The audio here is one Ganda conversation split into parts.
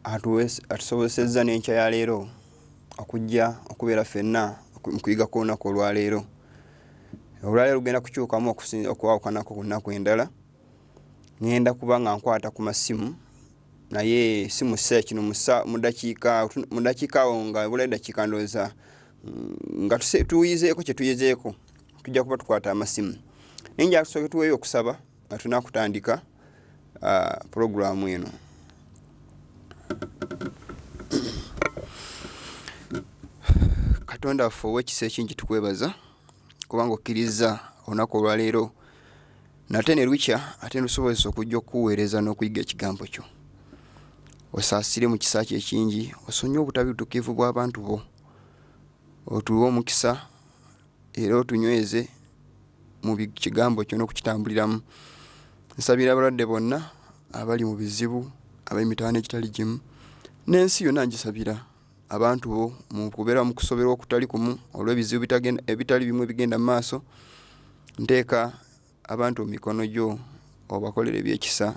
Atusobozesezza n'enkya ya leero okujja okubeera ffenna mu kuyiga kw'olunaku olwaleero. Olwaleero lugenda kukyukamu okwawukanako ku nnaku endala. Ŋŋenda kuba nga nkwata ku masimu naye si mu kiseera kino, mu dakiika, mu dakiika awo nga ebulayo eddakiika ndowooza nga tuyizeeko kye tuyizeeko, tujja kuba tukwata amasimu. Naye njagala tusooke tuweeyo okusaba nga tunakutandika pulogulaamu eno. Katonda waffe ow'ekisa ekingi, tukwebaza kubanga okkirizza olunaku olwaleero nate ne lukya, ate n'otusobozesa okujja okukuweereza n'okuyiga ekigambo kyo. Osaasire mu kisa kyo ekingi, osonyiwe obutali butuukirivu bw'abantu bo, otuwe omukisa era otunyweze mu kigambo kyo n'okukitambuliramu. Nsabira abalwadde bonna abali mu bizibu, ab'emitawaana egitali gimu, n'ensi yonna ngisabira abantu bo mu kubeera mu kusoberwa okutali kumu olw'ebizibu ebitali bimu ebigenda mu maaso. Nteeka abantu mu mikono gyo obakolere ebyekisa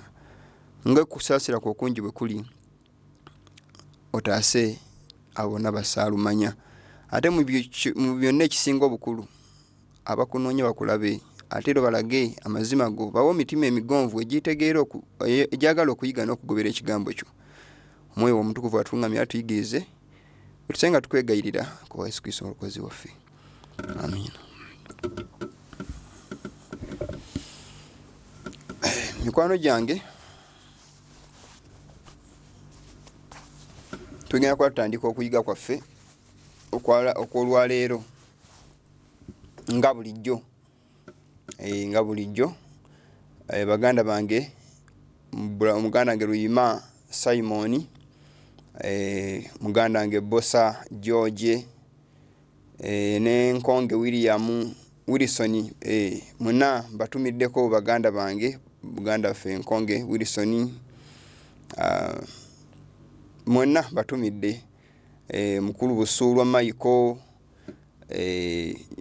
nga okusaasira kwo okungi bwe kuli, otaase abo bonna bassaalumanya. Ate mu byonna ekisinga obukulu, abakunoonya bakulabe, ate era obalage amazima go, bawe emitima emigonvu egitegeera egyagala okuyiga n'okugobera ekigambo kyo. Omwoyo wo Omutukuvu atuluŋŋamye atuyigirize, bwe nga tukwegayirira ku bwa Yesu Kristo Omulokozi waffe. Amiina. Mikwano gyange, tugenda kuba tutandika okuyiga kwaffe okw'olwaleero nga bulijjo. Nga bulijjo, baganda bange, muganda wange Luyima Simon, muganda wange Bosa George, ne Nkonge William Wilson, mwenna mbatumiddeko baganda bange, muganda waffe Nkonge Wilson, mwenna mbatumidde, mukulu Busuulwa Michael,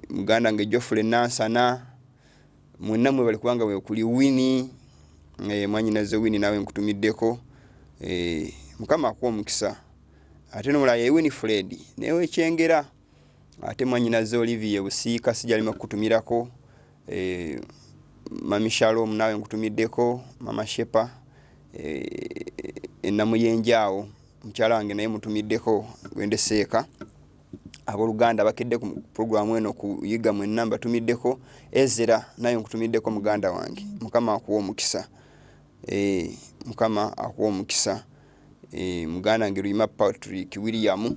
muganda wange Geoffrey Nansana, mwenna mwebale kubanga wekuli Winnie, mwannyinaze Winnie naawe nkutumiddeko, Mukama akuwe omukisa. Ate n'omulala ye Winifred naye w'e Kyengera, ate mwannyinaze Olivia Busiika sijja kukutumirako, Mami Shalom naawe nkutumiddeko, Mama Shepa e Namuyenje awo, mukyala wange naye mutumiddeko gwendeseeka. Abooluganda abakedde ku pulogulaamu eno okuyiga mwenna mbatumiddeko. Ezera naye nkutumiddeko muganda wange, Mukama akuwe omukisa. Mukama akuwe omukisa. Muganda wange Luyima Patrick William,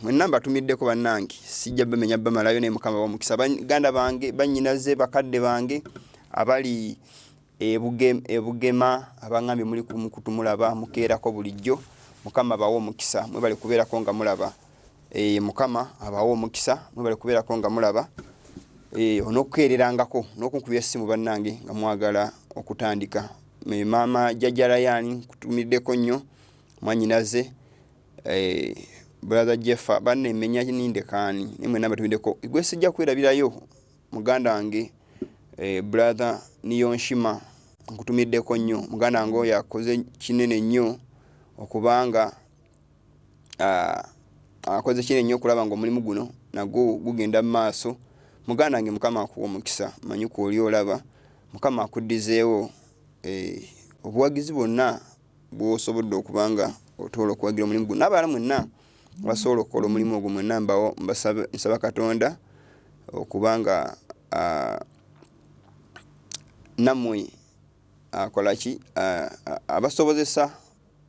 mwenna mbatumiddeko bannange, sijja bamenya bamalayo, naye Mukama abawe omukisa. Baganda bange, bannyinaze, bakadde bange abali e Bugema, abaŋŋambye muli ku mukutu mulaba mukeerako bulijjo, Mukama abawe omukisa, mwebale kubeerako nga mulaba. Mukama abawe omukisa, mwebale kubeerako nga mulaba, n'okukeererangako n'okunkubira essimu bannange nga mwagala okutandika. Maama Jjajja Ryan nkutumiddeko nnyo, mwannyinaze, brother Jeffa, banne mmenya nindekaani, naye mwenna mbatumiddeko. Gwe sijja kwerabirayo muganda wange, brother Niyonshima, nkutumiddeko nnyo. Muganda wange oyo akoze kinene nnyo okubanga akoze kinene nnyo okulaba ng'omulimu guno nagwo gugenda mu maaso. Muganda wange Mukama akuwe omukisa, mmanyi kw'oli olaba, Mukama akuddizeewo obuwagizi bwonna bw'osobodde okuba nga otoola okuwagira omulimu guno, n'abalala mwenna abasobola okukola omulimu ogwo mwenna mbawo nsaba Katonda okuba nga nammwe akola ki, abasobozesa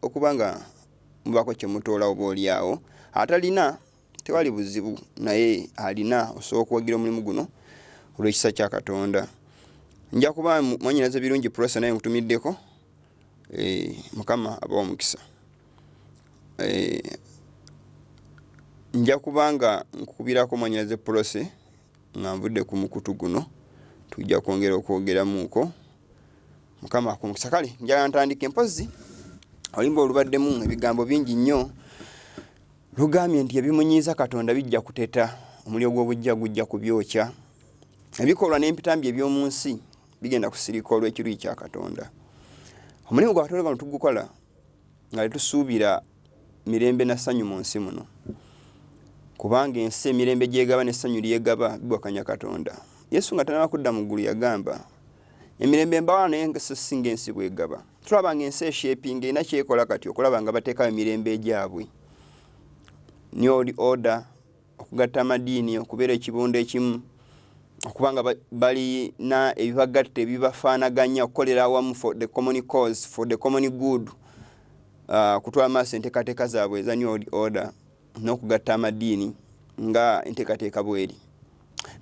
okuba nga mubaako kye mutoola oba oli awo. Atalina tewali buzibu, naye alina osobola okuwagira omulimu guno olw'ekisa kya Katonda. Nja kuba mwannyinaze Birungi Prosa naye nkutumiddeko, Mukama abawe omukisa. Nja kuba nga nkukubirako mwannyinaze Prose nga nvudde ku mukutu guno, tujja kwongera okwogeramuuko. Mukama akuwe omukisa. Kale njagala ntandike mpozzi oluyimba olubaddemu ebigambo bingi nnyo. Lugambye nti ebimunyiiza Katonda bijja kuteta, omuliro gw'obuggya gujja kubyokya. Ebikolwa n'empitambi eby'omu nsi bigenda kusirika olw'ekiruyi kya Katonda. Omulimu gwa Katonda guno tugukola nga tetusuubira Mirembe na ssanyu mu nsi muno, kubanga ensi emirembe gyegaba n'essanyu lyegaba biwakanya Katonda. Yesu nga tanaba kudda mu ggulu yagamba, emirembe mbawa naye nga so singa ensi bwegaba. Tulaba nga ensi eshapinga, erina kyekola kati okulaba nga bateekawo emirembe egyabwe, new world order, okugatta amadiini okubeera ekibondo ekimu, okuba nga balina ebibagatta ebibafaanaganya, okukolera awamu for the common cause, for the common good, kutwala maaso enteekateeka zaabwe eza new world order n'okugatta amadiini nga enteekateeka bweri.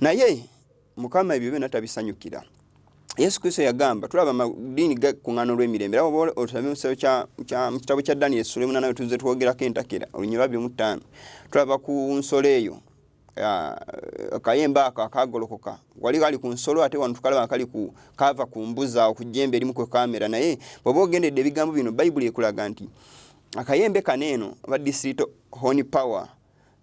Naye Mukama ebyo byonna tabisanyukira. Yesu Kristo yagamba, tulaba amadiini gakuŋŋaana olw'emirembe. Era oba otusome mu kitabo kya Daniel essula 8 we tuzze twogerako entakera olunyiriri 25, tulaba ku nsolo eyo, akayembe ako akagolokoka wali kali ku nsolo, ate wano tukalaba kali ku kava ku mbuzi awo ku jjembe erimu kwe kamera. Naye bw'oba ogendedde ebigambo bino, Bayibuli ekulaga nti akayembe kano eno oba this little horn power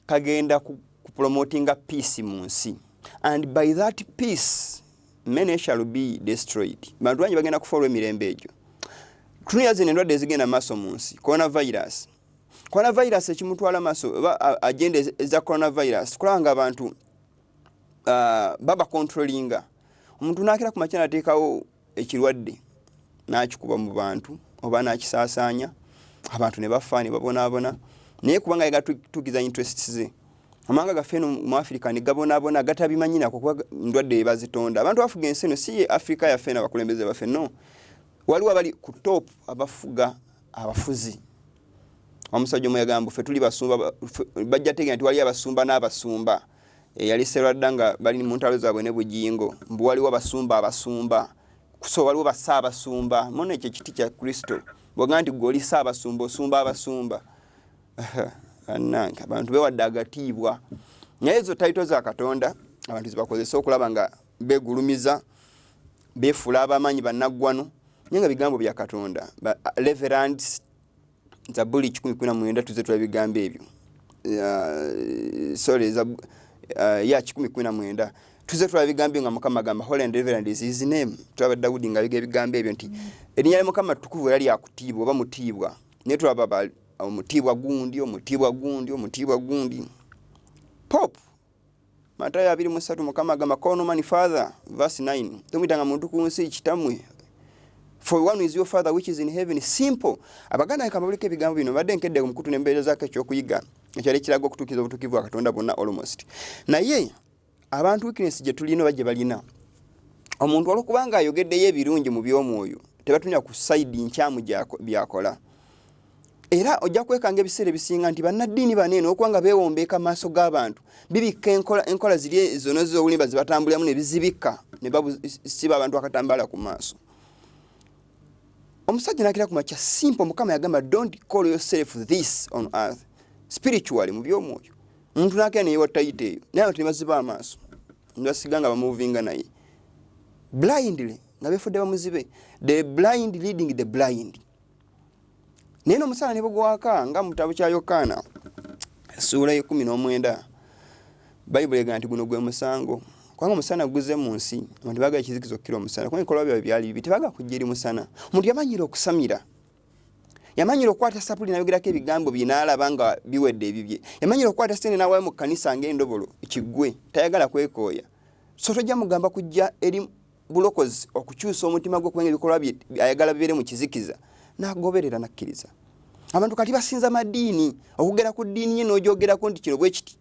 kagenda ku promotinga peace mu nsi, and by that peace many shall be destroyed. Bantu bangi bagenda kufa olw'emirembe egyo. Tunula zino endwadde ezigenda maaso mu nsi, coronavirus. Coronavirus ekimutwala maaso oba agenda eza coronavirus kulaba nga abantu baba controllinga. Omuntu nakera ku makya nateekawo ekirwadde n'akikuba mu bantu oba n'akisaasaanya, abantu ne bafa ne babonaabona, naye kubanga yagatuukiza interests ze. Amawanga gaffe eno mu Africa ne gabonaabona gatabimanyi nako, kuba ndwadde ebazitonda. Abantu bafuga ensi eno si ye Africa yaffe n'abakulembeze baffe, no. Waliwo abali ku top abafuga abafuzi. Omusajja omu yagamba, ffe tuli basumba, bajja tegera nti waliyo abasumba n'abasumba. Eyali Serwadda nga bali mu ntalo zaabwe ne Bujingo, mbu waliwo abasumba abasumba, so waliwo bassaabasumba. Muno ekyo ekiti kya Kristo, bwogamba nti gwe oli ssaabasumba, osumba abasumba. Bannange, abantu bewadde agatiibwa, naye ezo title za Katonda abantu zibakozesa okulaba nga begulumiza, befuula abamaanyi, bannaggwano, naye nga bigambo bya Katonda. Reverend, Zabuli 119 tuze tulaba ebigambo ebyo. Sorry, ya 119 tuze tulaba ebigambo nga Mukama agamba, "Holy and reverend is his name." Tulaba Dawudi nga abiga ebigambo ebyo nti erinnya lya Mukama ttukuvu era lyakutiibwa oba mutiibwa, naye tulaba omutiibwa gundi, omutiibwa gundi, omutiibwa gundi, Pope. Matayo 23, Mukama agamba, "Call no man father," verse 9, tomuyitanga muntu ku nsi kitammwe, for one is your father which is in heaven. Simple. Abaganda kamabuleko ebigambo bino, badde nkedde ku mukutu nembeerezaako ekyokuyiga ekyali kiraga okutuukiriza obutuukirivu bwa Katonda bwonna almost. Naye abantu weakness gye tulina oba gye balina, omuntu olwokubanga ayogeddeyo ebirungi mu by'omwoyo, tebatunira ku side nkyamu byakola. Era ojja kwekanga ebiseera ebisinga nti bannaddiini bano eno, okuba nga beewombeeka maaso g'abantu, bibikka enkola ziri zonna ez'obulimba zebatambuliramu, ne bizibikka ne basiba abantu akatambaala ku maaso. Omusajja nakira ku makya, simple, Mukama yagamba, "Don't call yourself this on earth," spiritually, mu by'omwoyo. Omuntu nakira neyewa title eyo, naye abantu ne baziba amaaso ne basiga nga bamuvinga naye blindly, nga befudde bamuzibe, the blind leading the blind. Naye nomusana ne bugwaka nga mu kitabo kya Yokaana essuula y'19, Bayibuli egamba nti guno gwe musango, kubanga omusana guze mu nsi, abantu baagala ekizikiza okukira omusana, kubanga ebikolwa byabwe byali bibi, tebaagala kujja eri musana. Omuntu yamanyira okusamira, yamanyira okukwata sapuli nayogerako ebigambo bye n'alaba nga biwedde ebibye, yamanyira okukwata sente n'awayo mu kkanisa ng'endobolo kiggwe, tayagala kwekooya. So tojja mugamba kujja eri bulokozi, okukyusa omutima gwe, kubanga ebikolwa bye ayagala bibeere mu kizikiza, n'agoberera nakkiriza. Abantu kati basinza madiini, okugera ku ddiini ye n'ogyogerako nti kino bwe kiti,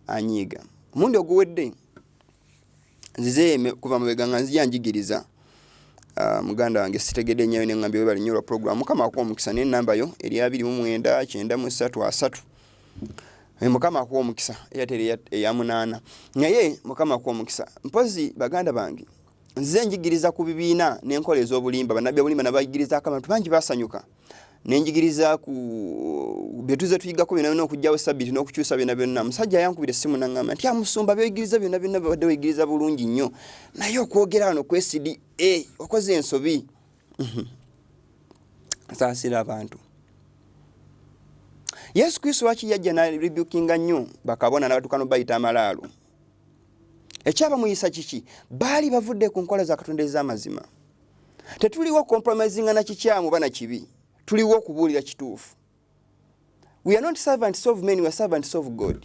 anyiiga. Omundi oguwedde nzize kuva mabega nga nzija njigiriza muganda wange sitegedde nnyo, neŋŋambye webale nnyo olwa program, Mukama akuwa omukisa, n'ennamba yo eri 29 93 30. Mukama akuwa omukisa. Airtel eya 8, naye Mukama akuwa omukisa. Mpozi baganda bange, nzize njigiriza ku bibiina n'enkola ez'obulimba, bannabbi obulimba, nabayigirizaako, abantu bangi basanyuka. Nenjigiriza ku byetuze tuyigako byonna byonna, okugyawo sabiti n'okukyusa byonna byonna. Musajja yankubira essimu naŋŋamba nti, "Amusumba, byoyigiriza byonna byonna babadde weyigiriza bulungi nnyo, naye okwogera wano kwesidi e okoze ensobi." Saasira abantu. Yesu Kristo lwaki yajja narebukinga nnyo bakabona n'abatuuka nobayita amalaalo? Ekyabamuyisa kiki? Baali bavudde ku nkola za Katonda ez'amazima. Tetuliwo compromisinga na kikyamu oba na kibi, tuliwo okubuulira kituufu. We are not servants of men, we are servants of God.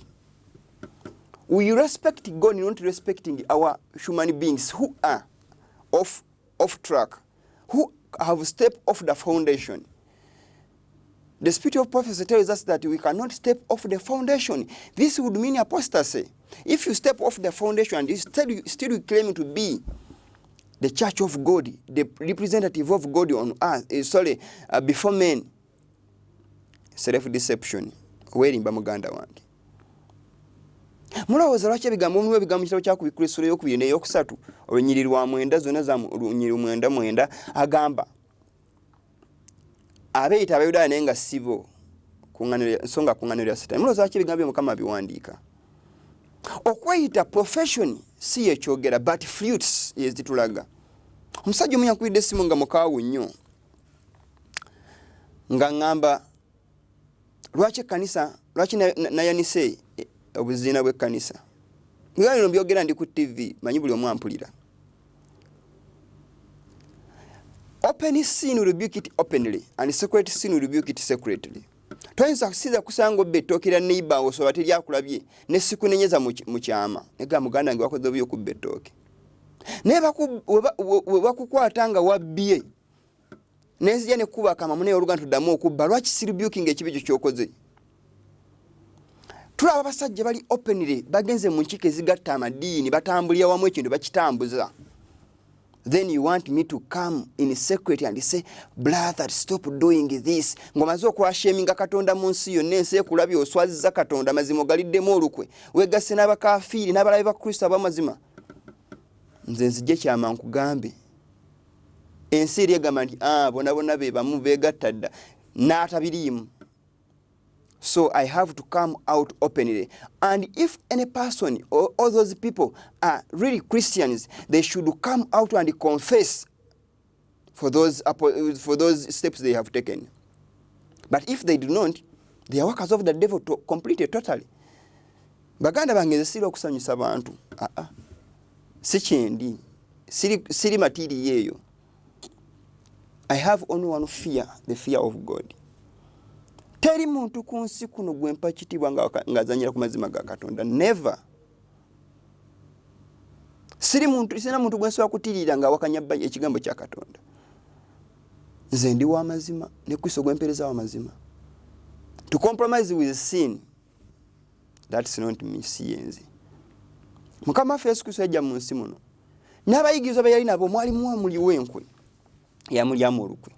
We respect God, not respecting our human beings who are off track, who have stepped off the foundation. The spirit of prophecy tells us that we cannot step off the foundation. This would mean apostasy. If you step off the foundation and you still claim to be the church of God, the representative of God on earth, sorry, before men, self-deception. Weerimba muganda wange. Mulowooza lwaki ebigambo omulimu ebigambo mu kitabo kya Kubikkula essula ey'okubiri n'eyokusatu olunyiriri lwa mwenda zonna za lunyiriri mwenda mwenda agamba abeeyita Abayudaaya naye nga si bo so nga kuŋŋaaniro lya Setaani. Mulowooza lwaki ebigambo byo Mukama abiwandiika? Okweyita profession si yekyogera, but fruits yezitulaga. Omusajja omu yankubidde essimu nga mukaawu nnyo nga ŋŋamba lwaki ekkanisa, lwaki nayanise obuziina bw'ekkanisa. Nga bino mbyogera ndi ku TV, manyi buli omu ampulira. Open sin will rebuke it openly and secret sin will rebuke it secretly. Toyinza kusiza kusanga obba ettooke lya neighbor wo soba teryakulabye ne sikunenyeza mu kyama. Nega muganda wange wakoze obubi okubba ettooke. Naye we bakukwata nga wabbye nenzija ne kuba kama mune oluganda tuddamu okubba, lwaki si rebuking ekibi ekyo ky'okoze? Tulaba abasajja bali openly bagenze mu nkiiko ezigatta amadiini, batambulira wamu ekintu bakitambuza. Then you want me to come in secret and say, brother, stop doing this. Ng'omaze okwasheminga Katonda mu nsi yonna, ensi ekulabye, oswazizza Katonda, mazima ogaliddemu olukwe, weegasse n'abakafiiri n'abalabe ba Kristo ab'amazima. Nze nzije kyama nkugambe, ensi eri egamba nti bona bonna be bamu beegatta dda n'atabiriimu. So I have to come out openly. And if any person or all those people are really Christians, they should come out and confess for those steps they have taken. But if they do not, they are workers of the devil to complete it totally. Baganda bange nze siri okusanyusa bantu. Si kyendi. Siri matiri yeeyo. I have only one fear, the fear of God. Teri muntu ku nsi kuno gwe mpa kitiibwa ng'azannyira ku mazima ga Katonda. Never. Siri muntu, sirina muntu gwe nsobola kutiirira ng'awakanya ekigambo kya Katonda. Nze ndi wa mazima ne Kristo gwe mpeereza wa mazima. To compromise with sin, that's not me, si yenze. Mukama waffe Yesu Kristo yajja mu nsi muno n'abayigirizwa be yali nabo mwalimu omuli w'enkwe yamulyamu olukwe.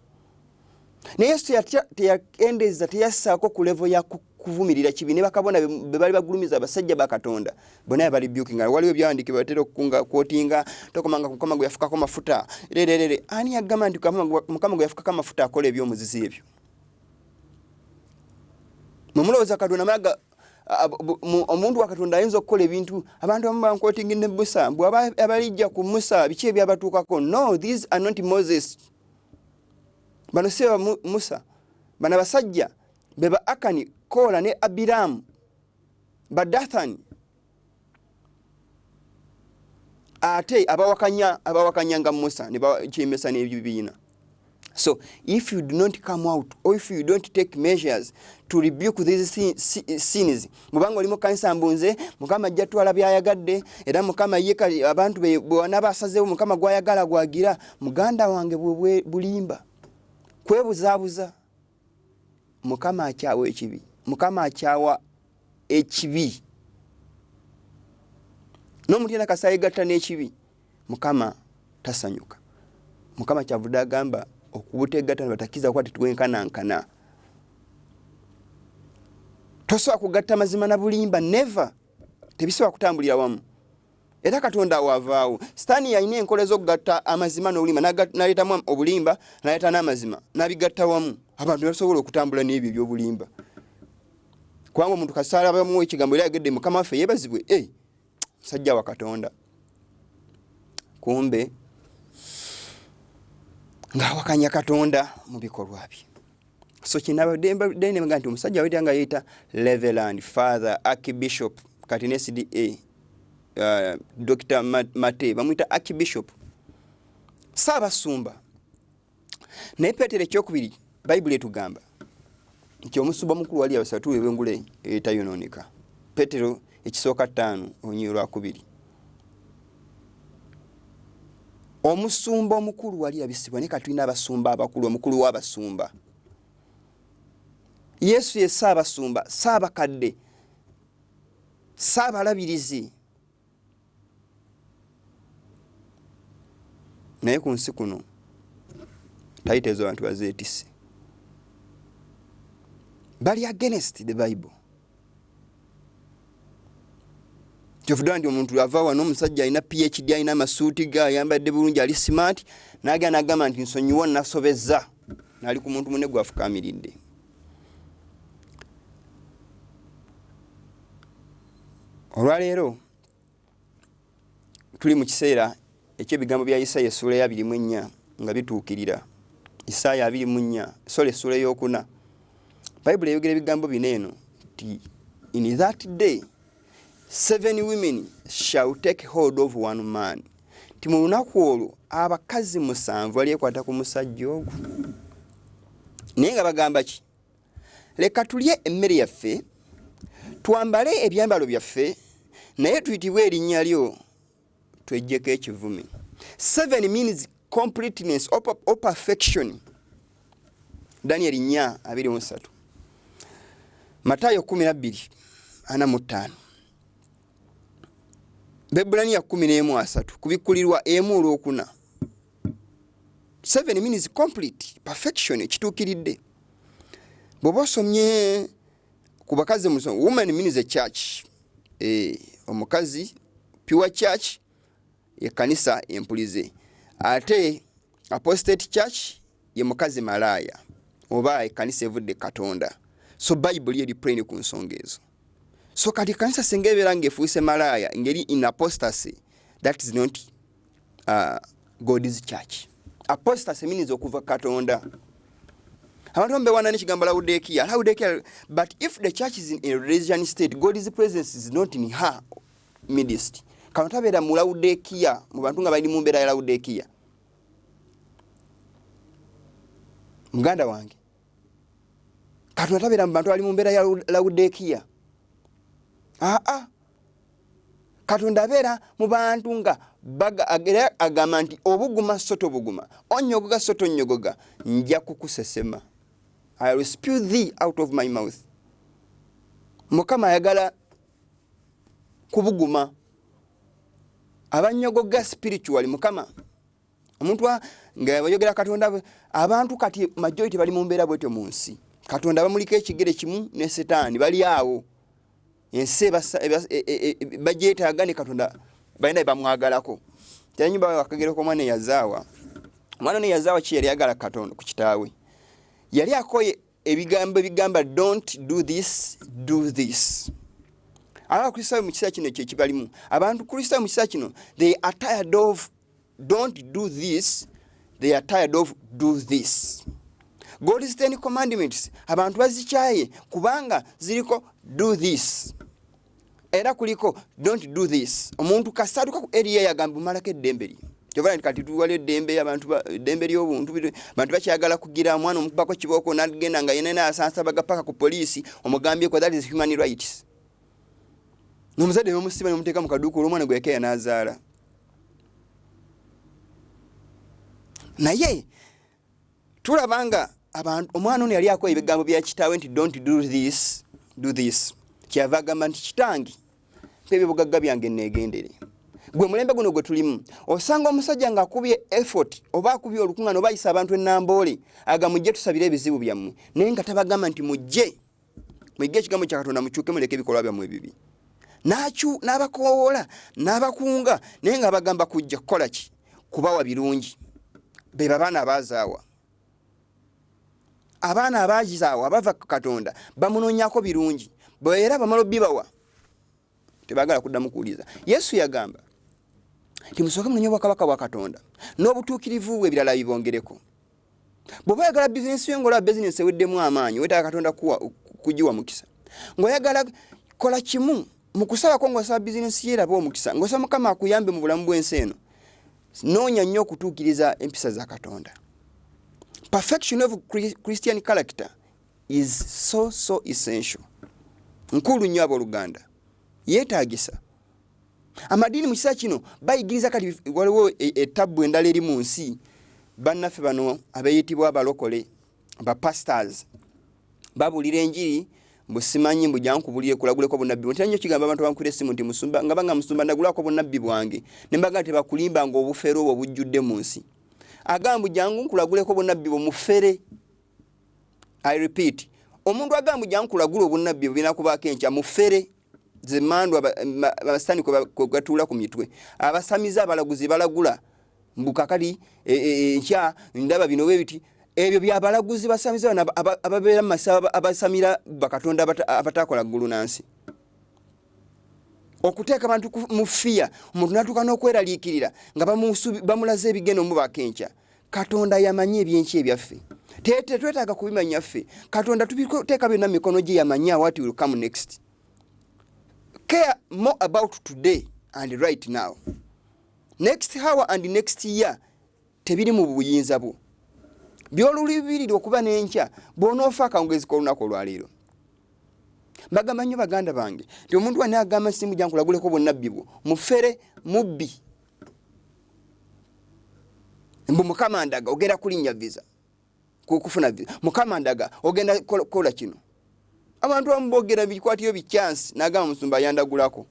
Naye Yesu teyakendeeza, teyassaako ku level ya kuvumirira kibi. Ne bakabona be bali bagulumiza abasajja ba Katonda bonna bali rebuking. Waliwo ebyawandiikibwa batera okukunga kwotinga, tokomanga ku Mukama gwe yafukako mafuta. Rererere, ani yagamba nti Mukama gwe yafukako amafuta akola eby'omuzizi ebyo? Mwe mulowooza Katonda maga, omuntu wa Katonda ayinza okukola ebintu? Abantu abamu bankwotinga ne Musa, mbu abalijja ku Musa biki ebyabatuukako. No, these are not Moses. Bano si ba Musa. Bano abasajja be ba Akani, Kora ne Abiramu, ba Dathani, ate abawakanya nga Musa ne bakyemesa n'ebibiina. So if you do not come out or if you don't take measures to rebuke these sins, mubanga oli mu kanisa mbunze, Mukama ajja twala by'ayagadde, era Mukama ye abantu be bw'anaaba asazeewo Mukama gw'ayagala gwagira, muganda wange bwe bulimba, kwebuzaabuza. Mukama akyawa ekibi, Mukama akyawa ekibi. N'omuntu yenna kasita yeegatta n'ekibi, Mukama tasanyuka. Mukama kyavudde agamba okubutegatta batakkiriza kuba tetwenkanankana. Tosobola kugatta mazima na bulimba, never. Tebisobola kutambulira wamu. Era Katonda awo avaawo. Sitaani yalina enkola ez'okugatta amazima n'obulimba, n'aleetamu obulimba, n'aleeta n'amazima, n'abigatta wamu. Abantu ne basobola okutambula n'ebyo eby'obulimba. Kubanga omuntu kasita alabamu ekigambo era ayogedde Mukama waffe yeebazibwe, musajja wa Katonda. Kumbe ng'awakanya Katonda mu bikolwa bye. So kinabadde nemga nti omusajja awedde nga yeeyita Reverend Father Archbishop, kati ne SDA, Dr. Mate bamuyita Archbishop, Ssaabasumba. Naye Peetero ekyokubiri Bayibuli etugamba Nti omusumba omukulu wali abasaba tuweebwa engule etayonooneka. Petero ekisooka 5 olunyiriri lwakubiri. Omusumba omukulu wali yabisibwa, naye kati tulina abasumba abakulu, omukulu w'abasumba Yesu ye ssaabasumba, ssaabakadde, ssaabalabirizi. Naye ku nsi kuno tayita ezo abantu bazeetisse, bali against the Bible. Kyovudde nti omuntu ava wano, omusajja alina PhD, alina amasuuti ge, ayambadde bulungi, ali smart, n'agenda n'agamba nti nsonyiwa, nasobezza, nali ku muntu munne gwafukaamiridde. Olwaleero tuli mu kiseera eky'ebigambo bya Isaaya essuula ya 24 nga bituukirira. Isaaya 24, sola essuula ey'okuna. Bayibuli eyogera ebigambo bino eno nti in that day 7 women shall take hold of one man. Nti mu lunaku olwo abakazi 7 balyekwata ku musajja ogwo. Naye nga bagamba ki? Leka tulye emmere yaffe, twambale ebyambalo byaffe, naye tuyitibwe erinnya lyo, tweggyeko ekivume. 7 means completeness or perfection. Daniel 4:23. Matayo 12:45. Bebbulaniya 11:30. Kubikkulirwa 1:4. 7 means complete, perfection, ekituukiridde. Bw'oba osomye ku bakazi, woman means a church. Omukazi, pure church, ekkanisa empulize. Ate apostate church ye mukazi malaaya oba ekkanisa evudde Katonda. So Bible eri plain ku nsonga ezo. So kati ekkanisa singa ebeera ng'efuuse malaaya, ngeri in apostasy, that is not God's church. Apostasy means okuva Katonda. Abantu abamu beewaana n'ekigambo Laodikia. Laodikia, but if the church is in a religion state, God's presence is not in her midst. Kano tabeera mu Laodikia, mu bantu nga bali mu mbeera ya Laodikia. Muganda wange, Katonda tabeera mu bantu abali mu mbeera ya Laodikia. Aa, Katonda abeera mu bantu nga era agamba nti obuguma so tobuguma, onnyogoga so tonnyogoga, nja kukusesema. I will spew thee out of my mouth. Mukama ayagala kubuguma abannyogoga spiritually. Mukama omuntu nga bayogera Katonda, abantu kati majority bali mu mbeera bwetyo mu nsi. Katonda bamuliko ekigere kimu ne Setaani, bali awo ensi bagyetaaga ne Katonda balina bamwagalako. Kyanyumba akagero k'omwana eyazaawa. Omwana ono eyazaawa ki yali ayagala Katonda ku kitaawe? Yali akoye ebigambo ebigamba don't do this, do this. Abakristaayo mu kiseera kino ekyo ekibalimu. Abantu Kristaayo mu kiseera kino, they are tired of don't do this, they are tired of do this. God's 10 commandments abantu bazikyaye kubanga ziriko do this, era kuliko don't do this. Omuntu kasatuka ku area yagamba omalako eddembe lye. Kyova nti kati tuwali eddembe, abantu eddembe ly'obuntu, abantu bakyagala kugira omwana omukubako kibooko n'agenda nga yenna asansabaga paka ku poliisi, omugambyeko that is human rights. N'omuzadde n'omusiba n'omuteeka mu kaduuka olw'omwana gwe yakeera n'azaala. Naye tulaba nga abantu, omwana ono yali akola ebigambo bya kitaawe nti don't do this, do this. Kyava agamba nti kitange mpa ebyobugagga byange neegendere. Gwe mulembe guno gwe tulimu, osanga omusajja ng'akubye effort oba akubye olukuŋŋaana oba ayisa abantu ennamboole, aga mujje tusabire ebizibu byammwe, naye nga tabagamba nti mujje muyige ekigambo kya Katonda, mukyuke muleke ebikolwa byammwe ebibi. N'abakoowoola n'abakunga, naye nga bagamba kujja kukola ki? Kubawa birungi. Be babaana abaazaawa. Abaana abaazaawa abava ku Katonda bamunoonyaako birungi, bwe era bamala obibawa tebaagala kuddamu kuwuliza. Yesu yagamba nti musooke munoonye obwakabaka bwa Katonda n'obutuukirivu bwe, ebirala bibongereko. Bw'oba oyagala bizinesi yo ng'olaba bizinesi eweddemu amaanyi, weetaaga Katonda kugiwa mukisa, ng'oyagala kola kimu mu kusabako, ng'osaba bizinesi yo erabe omukisa, ng'osaba Mukama akuyambe mu bulamu bw'ensi eno, noonya nnyo okutuukiriza empisa za Katonda. Perfection of Christian character Is so so essential, nkulu nnyo abooluganda, yeetagisa. Amadiini mu kiseera kino bayigiriza. Kati waliwo etabbu endala eri mu nsi. Bannaffe bano abeeyitibwa abalokole, bapastors, babuulira enjiri mbu simanyi mbu jankubulire kulaguleko bunabbi. Ntera nnyo kigamba abantu bankubira essimu nti musumba, nga banga musumba ndagulako bunabbi bwange, ne mbaga tebakulimba nga obufere obwo bujjudde mu nsi. Agamba mbu jangu nkulaguleko bunabbi bwo, mufere. I repeat, omuntu agamba mbu jangu nkulagule obunnabbi bwe binakubaako enkya, mufere. Zemandu abasitani kwe gatuula ku mitwe, abasamize, abalaguzi balagula mbu kakati enkya ndaba bino bwe biti. Ebyo byabalaguzi, basamize bano ababeera mu masabo, abasamira bakatonda abatakola ggulu nansi, okuteeka abantu mu fear. Omuntu natuuka n'okweraliikirira nga bamulaze ebigenda omubaako enkya. Katonda yamanyi ebyenkya ebyaffe. Tetwetaaga kubimanya ffe. Katonda tubiteeka byonna mu mikono gye, yamanya what will come next. Care more about today and right now. Next hour and next year tebiri mu buyinza bwo. Byolulibirira okuba n'enkya bw'onoofa akawungezi k'olunaku olwaleero. Mbagamba nnyo baganda bange nti omuntu wani agamba simu jankulaguleko bunnabbi bwo, mufere, mubbi. Mbu Mukama ndaga ogenda kulinnya visa, kufuna visa. Mukama ndaga ogenda kola kino. Abantu abamu boogera bikwatiyo bichansi nagamba musumba yandagulako.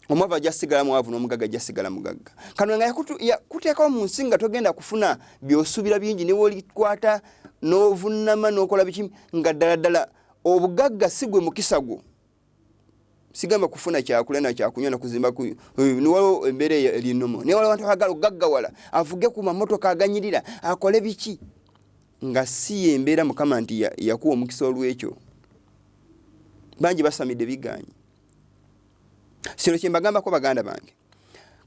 Omwavu ajja sigala mwavu n'omugagga ajja sigala mugagga. Kano nga yakuteekawo mu nsi nga togenda kufuna byosuubira bingi, newolikwata n'ovunama n'okola biki, nga ddala ddala obugagga si gwe mukisa gwo. Sigamba kufuna kyakulya na kyakunywa nakuzimba, niwaliwo embeera eyo eri nomo, naye waliwo abantu abagala okugaggawala, avuge ku mamotoka aganyirira, akole biki, nga si yembeera Mukama nti yakuwa omukisa. Olwekyo bangi basamidde biganye. Kino kyembagambako baganda bange,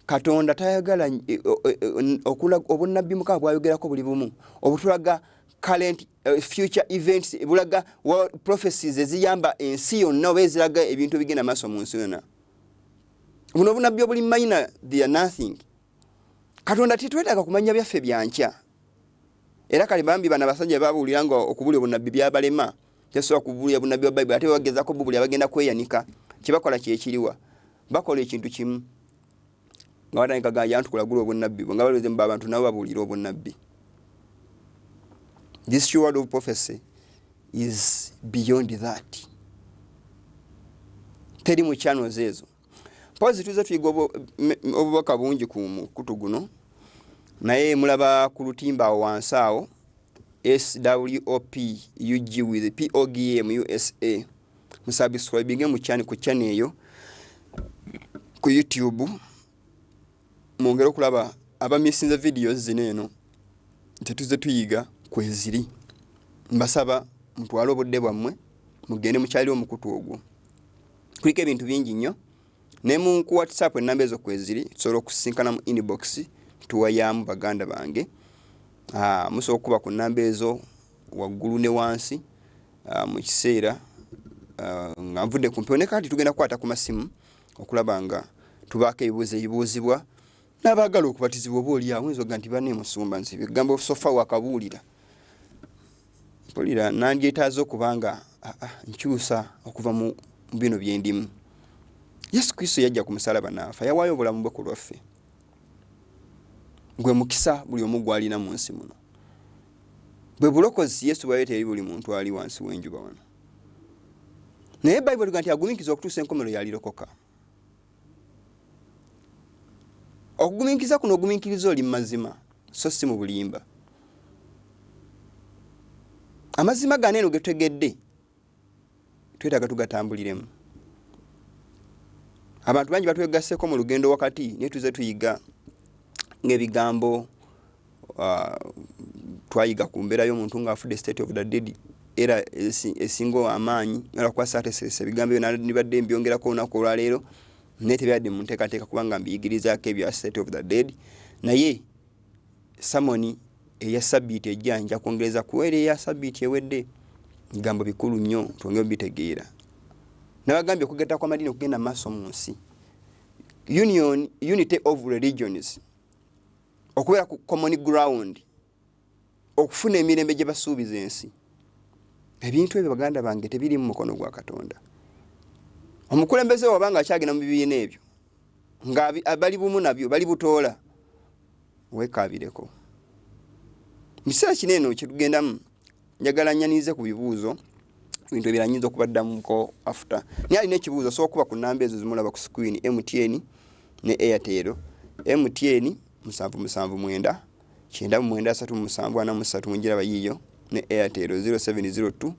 Katonda tayagala obunnabbi Mukama bwayogerako buli bumu obutulaga current future events, bulaga prophecies eziyamba ensi yonna oba eziraga ebintu ebigenda maaso mu nsi yonna. Buno obunabbi obuli minor, they are nothing. Katonda tetwetaaga kumanya byaffe byankya. Era kale bambi bano abasajja babuulira nga okubulya obunabbi byabalema, tesobola kubulya bunabbi bwa Bayibuli, ate bagezako bubulya bagenda kweyanika. Kyebakola kyekiriwa? Bakola ekintu kimu nga batandika ganja ntukulagula obunnabbi bwe nga balowooza mbu abantu nabo babuulira obunnabbi. This word of prophecy is beyond that, teri mu channels ezo. Mpozi tuze tuyiga obubaka bungi ku mukutu guno, naye mulaba ku lutimba awo wansi awo, SWOP UG with POGM USA. Musubscribinge mu channel, ku channel eyo ku YouTube, mwongere okulaba abamisinze videos zino eno tetuze tuyiga kweziri. Mbasaba mutwale obudde bwammwe mugende mukyalire omukutu ogwo, kuliko ebintu bingi nnyo. Ne mu ku WhatsApp enamba ezo kweziri, tusobola okusisinkana mu inbox tuwayaamu baganda bange. Musobola okukuba ku namba ezo waggulu ne wansi mu kiseera nga nvudde ku mpewo. Ne kati tugenda kukwata ku masimu okulaba nga tubaako ebibuuzo ebibuuzibwa n'abaagala okubatizibwa. Oba oli awo oyinza oga nti banne musumba nsi ebigambo sofa wakabuulira mpulira nandyetaaze okuba nga nkyusa okuva mu bino byendimu. Yesu Kristo yajja ku musalaba n'afa, yawaayo obulamu bwe ku lwaffe. Gwe mukisa buli omu gwalina mu nsi muno, bwe bulokozi Yesu bwaleeta eri buli muntu ali wansi w'enjuba wano. Naye Bayibuli etuga nti agumiikiriza okutuusa enkomero yalirokoka. Okugumiikiriza kuno ogumiikiriza oli mu mazima so si mu bulimba. Amazima gano eno getutegedde twetaaga tugatambuliremu. Abantu bangi batwegasseko mu lugendo wakati, naye tuze tuyiga ng'ebigambo twayiga ku mbeera y'omuntu ng'afudde, state of the dead, era esinga amaanyi olwakuba saateseresa ebigambo ebyo, nibadde mbyongerako olunaku olwaleero, naye tebyadde mu nteekateeka kubanga mbiyigirizaako ebya state of the dead. Naye sermon eya sabbiiti ejja nja kwongereza ku era eya sabbiiti ewedde. Bigambo bikulu nnyo, twongere bitegeera. Nabagambye okugatta kw'amadiini okugenda mu maaso mu nsi, union, unity of religions, okubeera ku common ground, okufuna emirembe gye basuubiza ensi. Ebintu ebyo baganda bange tebiri mu mukono gwa Katonda. Omukulembeze waba nga akyagenda mu bibiina ebyo nga bali bumu nabyo bali butoola, wekaabireko. Mu kiseera kino eno kyetugendamu, njagala nyanirize ku bibuuzo, ebintu ebirala nyinza okubaddamuko after. Naye alina ekibuuzo osobola okuba ku namba ezo zimulaba ku screen, MTN ne Airtel. MTN 779 93 743, mugiraba yiiyo, ne Airtel 0702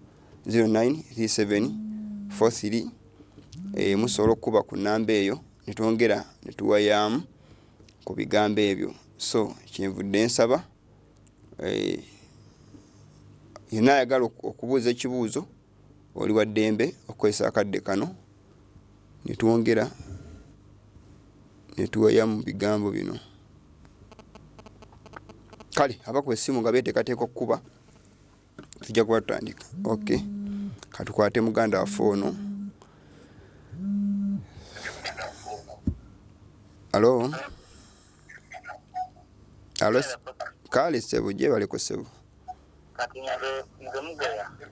093743. Musobola okukuba ku namba eyo netwongera netuwayaamu ku bigambo ebyo. So kyenvudde nsaba yenna ayagala okubuuza ekibuuzo, oli wa ddembe okukozesa akadde kano netwongera netuwaya mu bigambo bino. Kale abakuba essimu nga beteekateeka okukuba, tujja kuba tutandika. Ok, katukwate muganda waffe ono. Alo, alo. Kale ssebo, gyebaleko ssebo.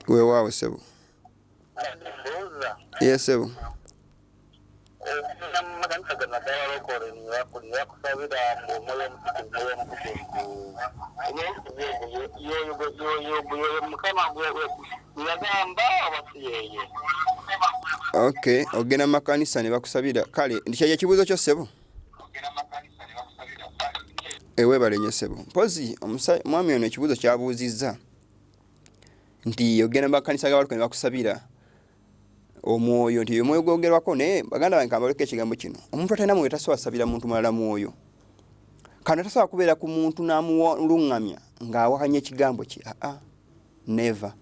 Weewaawo ssebo. Ye ssebo. Makanisa gano ag'abalokole nebakusabira omwoyo omutukuvu, omwoyo omutukuvu yoyo Mukama yagamba oba si yeye? Ok, ogenda mu makanisa ne bakusabira. Kale kyekyo ekibuuzo kyo ssebo. Eweebale nnyo ssebo. Mpozi omwami ono ekibuuzo kyabuuzizza nti ogenda mu makanisa g'abalokole ne bakusabira omwoyo, nti omwoyo gwogerwako. Naye baganda bange, kambaleko ekigambo kino: omuntu atalina mwoyo tasobola sabira muntu mulala mwoyo. Kano tasobola kubeera ku muntu n'amuluŋŋamya ng'awakanya ekigambo kye. Aa, never.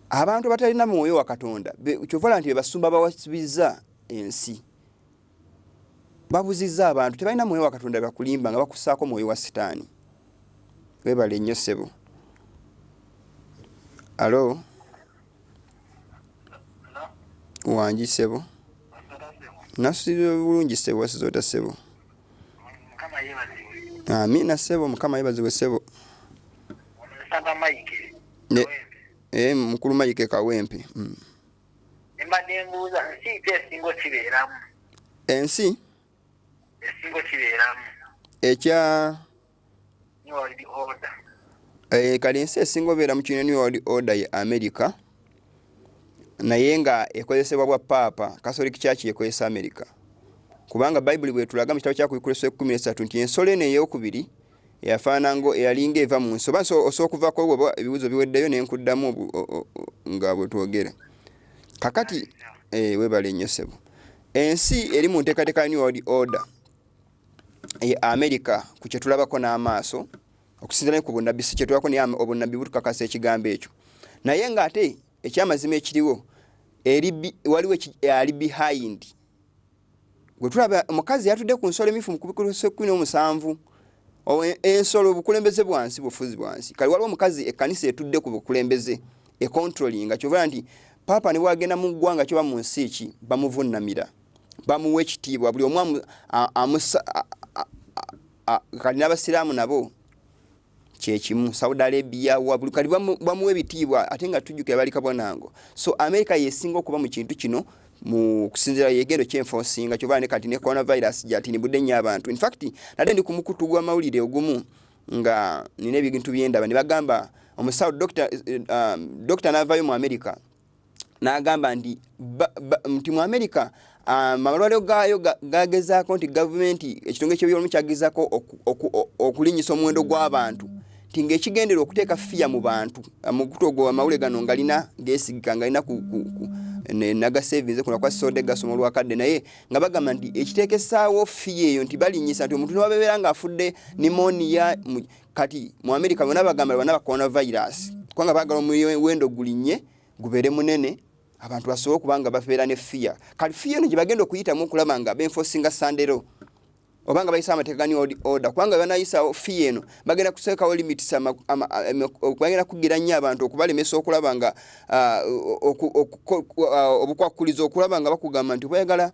Abantu abatalina mwoyo wa Katonda, kyova nti bebasumba bawasibizza ensi, babuzizza abantu, tebalina mwoyo wa Katonda, bakulimba nga bakussaako mwoyo wa Sitaani. Webale nnyo ssebo. Alo, wangi ssebo. Nasuubira bulungi ssebo. Wasiza ota ssebo? Amiina ssebo, Mukama yebazibwe ssebo. Mukulu Mayike Kawempe. Mbadde mbuuza, nsi ki esinga okibeeramu? Ensi esinga okibeeramu. Ekya New World Order. Kale ensi esinga obeera mu kino New World Order ye America, naye nga ekozesebwa bwa paapa. Catholic Church ekozesa America, kubanga Bayibuli bwetulaga mu kitabo kya Kubikkulwa 13 nti ensolo eno eyokubiri eyafaananga eyalinga eva mu nsi. Oba osobola okuvaako oba ebibuuzo biweddeyo nenkuddamu nga bwe twogera kakati. Webale nnyo ssebo. Ensi eri mu nteekateeka ya New World Order ye America, ku kyetulabako n'amaaso, okusinziira ne ku bunnabbi. Si kyetulabako, naye obunnabbi butukakasa ekigambo ekyo. Naye ng'ate ekyamazima ekiriwo eri waliwo ali behind. Gwe tulaba omukazi yatudde ku nsolo emifu mu Kubikkulwa 17. Ensolo obukulembeze bwansi, bufuzi bwansi. Kale waliwo omukazi, ekkanisa etudde ku bukulembeze, econtrollinga. Kyova nti paapa ne bwagenda mu ggwanga kyoba mu nsi ki, bamuvunnamira, bamuwa ekitiibwa, buli omu amusa. Kali n'abasiraamu nabo kyekimu, Saudi Arabia wa buli kali bamuwa ebitiibwa, ate nga tujjukira bali kabonango. So America yesinga okuba mu kintu kino mu kusinziira yegendo kyenfosinga. Kyova ne kati ne coronavirus gyatinibudde nnyo abantu. In fact, nadde ndi ku mukutu gw'amawulire ogumu nga nina ebintu byendaba, ne bagamba omusawo doctor n'avaayo mu America n'agamba nti nti mu America amalwaliro gaayo gagezaako nti gavumenti, ekitongole ky'ebyobulamu kyagezaako okulinnyisa omuwendo gw'abantu, nti ng'ekigendera okuteeka fear mu bantu. Mukutu ogwo amawulire gano ngalina geesigika, ngalina nagasevinze kuno kwa sode gasoma olwakadde, naye nga bagamba nti ekiteekesaawo fear eyo nti balinnyisa nti omuntu newabeera ng'afudde pneumonia. Kati mu America bonna bagamba bonna ba coronavirus, kubanga baagala omuwendo gulinnye gubeere munene, abantu basobole okuba nga babeera ne fear. Kati fear eno gye bagenda okuyitamu okulaba nga benforcinga Sunday law oba nga bayisa amateeka ga New World Order, kubanga banayisawo fear eno bagenda kuteekawo limits, bagenda kugira nnyo abantu okubalemesa okulaba nga obukwakulizo, okulaba nga bakugamba nti oba oyagala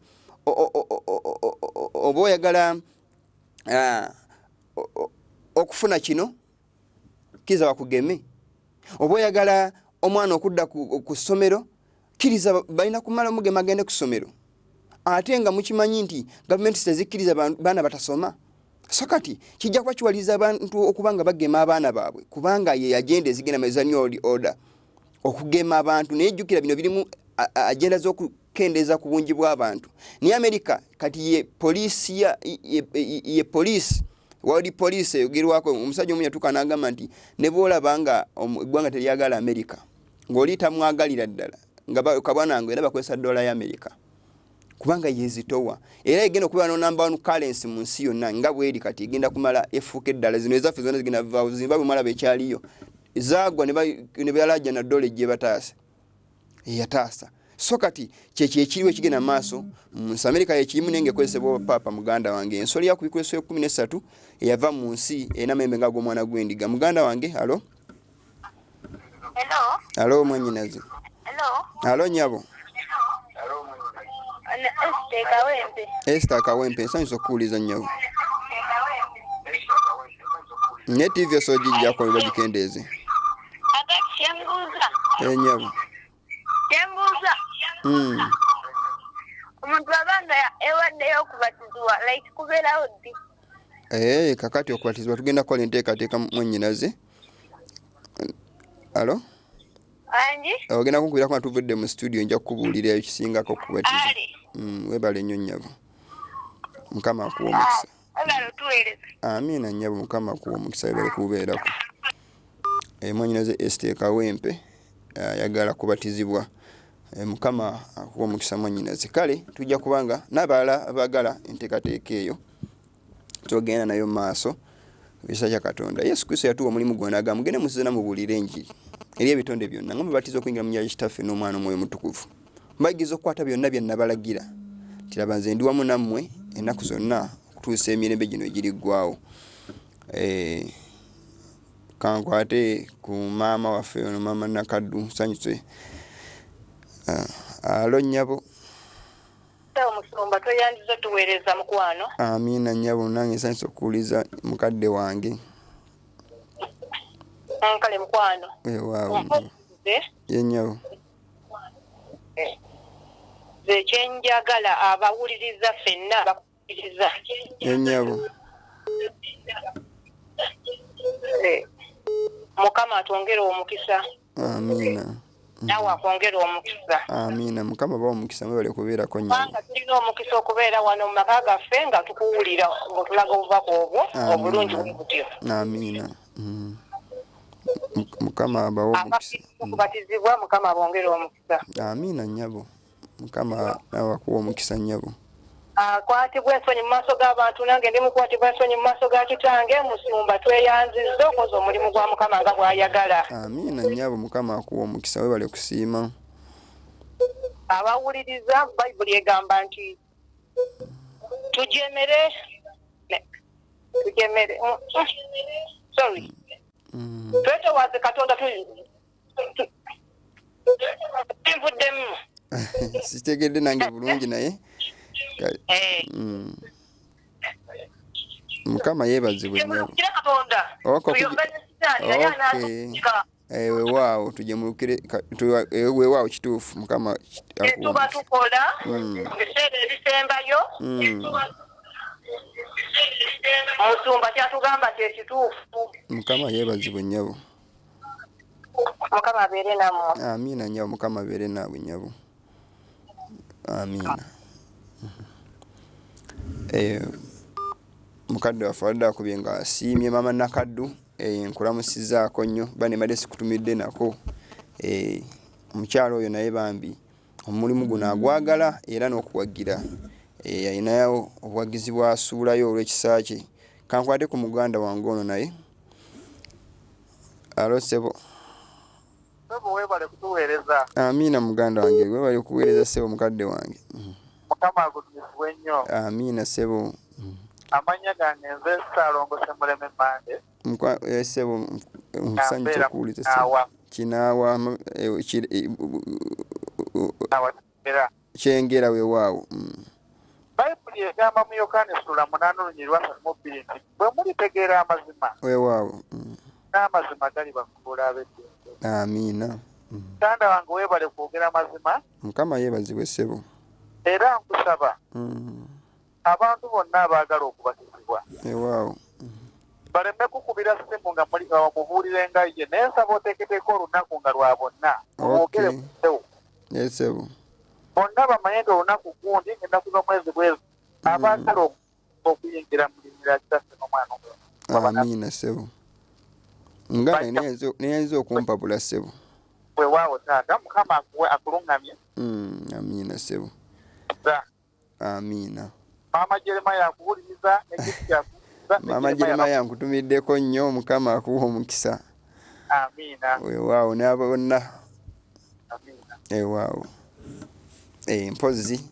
oba oyagala okufuna kino, kiza bakugeme, oba oyagala Omwana okudda ku ssomero, kkiriza balina kumala mugema agende ku ssomero, ate nga mukimanyi nti gavumenti tezikkiriza baana batasoma. So kati kijja kuba kiwaliriza abantu okuba nga bagema abaana baabwe, kubanga ye agenda ezigenda mu za New World Order okugema abantu. Naye jjukira bino birimu agenda z'okukendeeza ku bungi bw'abantu. Naye Amerika kati ye poliisi ya ye poliisi, world police eyogerwako. Omusajja omu yatuuka n'agamba nti ne bw'olaba nga eggwanga teryagala Amerika, ng'oli tamwagalira ddala, nga kabwanange era bakozesa dola ya Amerika kubanga yezitowa, era egenda okubeera no number one currency mu nsi yonna nga bweri kati. Egenda kumala efuuka eddala, zino ezaffe zonna zigenda vaawo. Zimbabwe mwalaba ekyaliyo, zaagwa ne balajja na dola ejje bataasa eyataasa. So kati kyekyo ekiriwo ekigenda maaso mu nsi. Amerika yekirimu naye ngaekozesebwa paapa. Muganda wange, ensolo yakubikula 13 eyava mu nsi erina mayembe nga ag'omwana gw'endiga. Muganda wange, alo? Hello. Alo, mwanyinaze. Hello. Alo, nyabo. Esther Kawempe. Esther Kawempe, nsanyusa okukuwuliza, nnyabo. Ne TV osogijjako bagikendeeze. Akati kyembuuza. Enyabo. Kyembuuza. Omuntu abanga ewaddeyo okubatizibwa, like kubeerawo ddi? Eh, kakati okubatizibwa tugenda kukola enteekateeka, mwennyinaze. Alo? Angi? Ogenda kunkubirako nga tuvudde mu studio, nja kukubuulira ekisingako okubatiza. Ali. Webale nnyo, nnyabo. Mukama akuwa omukisa. Webale otuweereza. Amiina, nnyabo, Mukama akuwa omukisa, webale kubeerako. Mwannyinaze Esther Kawempe ayagala kubatizibwa. Mukama akuwa omukisa, mwannyinaze. Kale tujja kubanga n'abalala abaagala enteekateeka eyo togenda nayo mu maaso ekisa kya Katonda. Yesu Kristo yatuwa omulimu gwonna, agamba mugende musizana mubuulire enjiri eri ebitonde byonna, nga mubatiza okuyingira mu nnyanja Kitaffe n'Omwana Omwoyo Mutukuvu, mbayigiriza okukwata byonna bye nabalagira. Tiraba nze ndi wamu nammwe ennaku zonna okutuusa emirembe gino egiriggwawo. Kankwate ku maama waffe ono, maama Nakaddu, nsanyuse. Alo, nnyabo. Omusumba, tweyandiza tuweereza, mukwano. Amiina, nnyabo, nange nsanyuse okuwuliza mukadde wange. Kale mukwano. Weewaawo. Nze Ye, nnyabo. Nze kyenjagala abawuliriza ffenna abakuwuliriza, Ye, nnyabo. Mukama atwongere omukisa. Amiina. Naawe akwongere omukisa. Amiina, Mukama bawa omukisa, mwebale kubeerako, nnyabo. Kubanga tulina omukisa okubeera wano mu maka gaffe nga tukuwulira ng'otulaga obubaka obwo obulungi bwe butyo. Amiina. Mukama abawe omukisa. Abakkiriza okubatizibwa, Mukama abongere omukisa. Amiina, nnyabo, Mukama nawe akuwa omukisa, nnyabo. Akwatibwa ensonyi mu maaso g'abantu, nange ndi mukwatibwa ensonyi mu maaso ga kitange. Musumba, tweyanzizza okoze omulimu gwa Mukama nga bw'ayagala. Amiina, nnyabo, Mukama akuwa omukisa, webale kusiima. Abawuliriza, Bayibuli egamba nti tujemere tujemere sorry, twetowaaze Katonda nvuddemu. Sitegedde nange bulungi naye Mukama yeebazibwe, nnyabo. Tujemulukire Katonda, tuyombe ne Sitaani naye anaatuka. Weewaawo, tujemulukire weewaawo, kituufu, Mukama akuwe Kyetuba omukisa. tukola mu biseera ebisembayo, musumba kyatugamba kyekituufu. Mukama yeebazibwe, nnyabo. Mukama abeere nammwe. Amiina, nnyabo, Mukama abeere naawe, nnyabo. Amiina. Mukadde waffe abadde akubye nga asiimye. Maama Nakaddu, nkulamusizaako nnyo bane, mbadde sikutumidde nako. Omukyalo oyo naye bambi omulimu guno agwagala era n'okuwagira. Alinayo obuwagizi bwasuulayo olw'ekisa kye. Kankwate ku muganda wange ono naye. Alo, ssebo. Sebo, weebale kutuweereza. Amiina, muganda wange, webale okuweereza, ssebo, mukadde wange. Mukama agulumizibwe nnyo. Amiina, ssebo. Amannya gange nze Ssaalongo Semuleme Mande. Ssebo, nsanyuse Mbeera okuwuliza, ssebo. Kinaawa. Kinaawa Kinaawa era. Kyengera, weewaawo. Bayibuli egamba mu Yokaana essula 8 olunyiriri lwa 32 nti bwe mulitegeera amazima, Weewaawo. n'amazima galibafuula ab'eddembe. Amiina. Muganda wange, weebale kwogera mazima. Mukama yeebazibwe, ssebo. Era nkusaba abantu bonna abaagala okubatizibwa Ewaawo. baleme kukubira simu nga muli nga mubuulire nga ye, naye nsaba oteeketeeka olunaku nga lwa bonna, mwogere ku mpewo. Ye ssebo. Bonna bamanye nti olunaku gundi, ennaku z'omwezi bwezi, abaagala okuyingira mu linnya lya Kitaffe n'Omwana Omwoyo. Amiina, ssebo. Nga neyanza okumpabula, ssebo. Weewaawo taata, Mukama akuwe akuluŋŋamye. Amiina, ssebo. Za. Amiina. Maama Jeremaya akuwuliriza nekiti akuwuliriza. Maama Jeremaya, nkutumiddeko nnyo. Mukama akuwa omukisa. Amiina. Weewaawo, n'abo bonna. Amiina. Ewaawo. Mpozi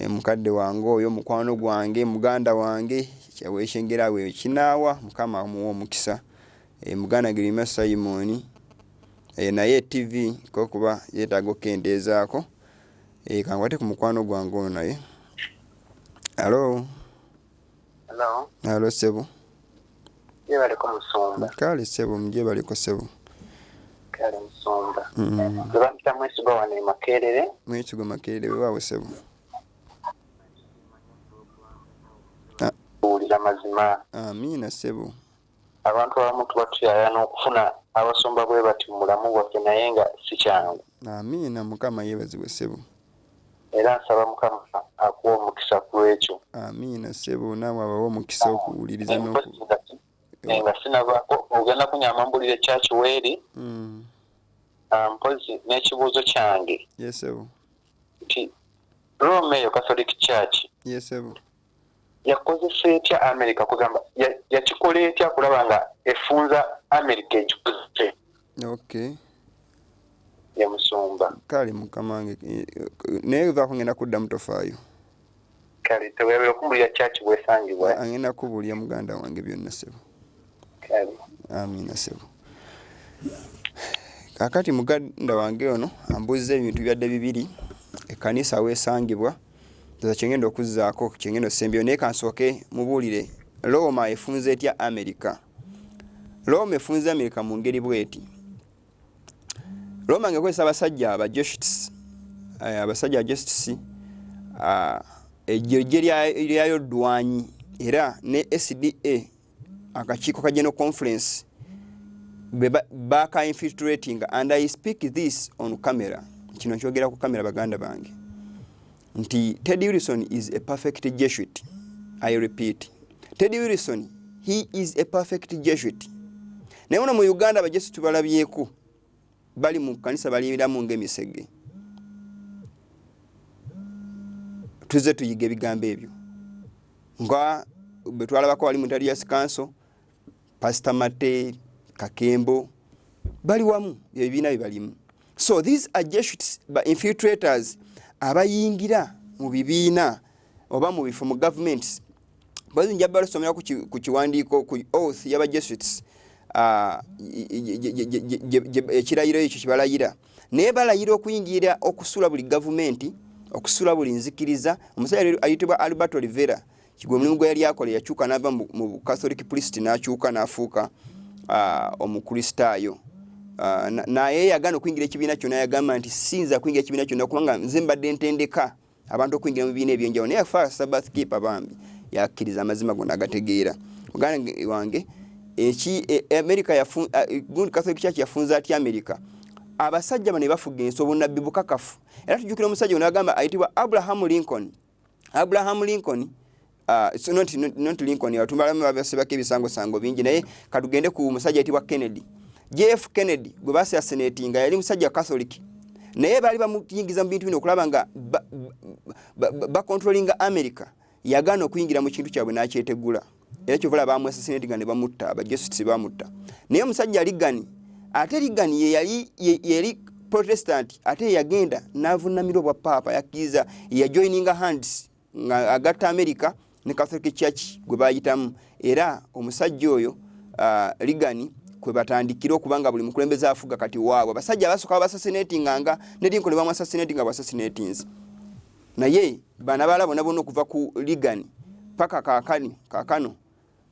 mukadde wange oyo, mukwano gwange, muganda wange kyawekyengera we kinaawa, Mukama amuwa omukisa. Muganda Gerima Simoni, naye TV kokuba yeetaaga okukendeezaako. Kankwate ku mukwano gwange ono naye. Alo. Hello, Alo, ssebo. yebaleko musumba. Kale ssebo, mugyebaleko ssebo. Kale musumba. Nze bampita Mwesigwa wano e Makerere. Mwesigwa Makerere, weewaawo ssebo. Buwulira mazima. Amiina, ssebo. Abantu abamu tuba tuyayana okufuna abasumba bwe bati mu bulamu bwaffe, naye nga si kyangu. Amiina, Mukama yeebazibwe, ssebo. Era nsaba Mukama akuwa omukisa ku lwekyo. Amiina, ssebo, naawe abawe omukisa okuwuliriza n'oku Nga sinavaako, ogenda kunyamba mbulira ekyaki weeri. Mpozi n'ekibuuzo kyange Ye ssebo. nti Rome eyo, Catholic Church, Ye ssebo. yakozesa etya America? Kugamba yakikola etya kulaba nga efunza America egikozese? Ye musumba. Kale mukama wange, naye vaako, ngenda kuddamu, tofaayo. Kale teweyabira okumbulira church bwesangibwa. Angenda kubuulira muganda wange byonna, ssebo. Kale. Amiina, ssebo. Kakati muganda wange ono ambuuziza ebintu byadde bibiri: ekkanisa weesangibwa nza kyengenda okuzzaako, kyengenda osembyeyo, naye kansooke mubuulire Roma efunze etya America. Roma efunze America mu ngeri bweti: Roma ngaekozesa abasajja aba Jesuits, abasajja aba Jesuits, ejjo ejje lyayo ddwanyi, era ne SDA, akakiiko ka General Conference, baka infiltrating. And I speak this on camera, kino nkyogera ku kamera, baganda bange, nti Ted Wilson is a perfect Jesuit. I repeat, Ted Wilson, he is a perfect Jesuit. Naye muno mu Uganda abajesuit balabyeko bali mu kanisa baliramu ng'emisege. Tuzze tuyiga ebigambo ebyo nga bwe twalabako wali mu Ntalias Council, Pastor Mate Kakembo bali wamu, ebibiina bye balimu. So these are Jesuits, ba infiltrators abayingira mu bibiina oba mu bifo mu governments. Bazi nja balasomera ku kiwandiiko, ku oath y'aba Jesuits, ekirayiro ekyo kibalayira, naye balayira okuyingira okusula buli gavumenti, okusula buli nzikiriza. Omusajja ayitibwa Alberto Rivera, gwe mulimu gwe yali akola, yakyuka n'ava mu Catholic priest n'akyuka n'afuuka omukristaayo. Naye yagaana okuyingira ekibiina kyonna. Yagamba nti siyinza kuyingira ekibiina kyonna kubanga nze mbadde ntendeka abantu okuyingira mu bibiina ebyenjawulo. Naye yafa Sabbath keeper, bambi yakkiriza amazima gonna agategeera. Muganda wange, eki America gundi Catholic Church yafunza atya America? Abasajja bano bafuga ensi, obunnabbi bukakafu. Era tujjukira omusajja ono agamba ayitibwa Abraham Lincoln. Abraham Lincoln, so not Lincoln, atumalamu babasibako ebisangosango bingi, naye katugende ku musajja ayitibwa Kennedy, JF Kennedy, gwe baassassinatinga. Yali musajja Catholic, naye baali bamuyingiza mu bintu bino okulaba nga bacontrollinga America. Yagaana okuyingira mu kintu kyabwe n'akyetegula, era kyova olaba bamuassassinatinga ne bamutta, abajesuits bamutta. Naye omusajja Reagan, ate Reagan ye yali Protestant, ate yagenda n'avunamira obwa paapa, yakkiriza, yajoininga hands nga agatta America ne Catholic Church gwe bayitamu. Era omusajja oyo Reagan kwe batandikira okuba nga buli mukulembeze afuga kati waabwe. Abasajja abasooka baassassinatinganga, ne Lincoln bamuassassinatinga bwassassinatinze, naye bana bala bona bona okuva ku Reagan paka kakani kakano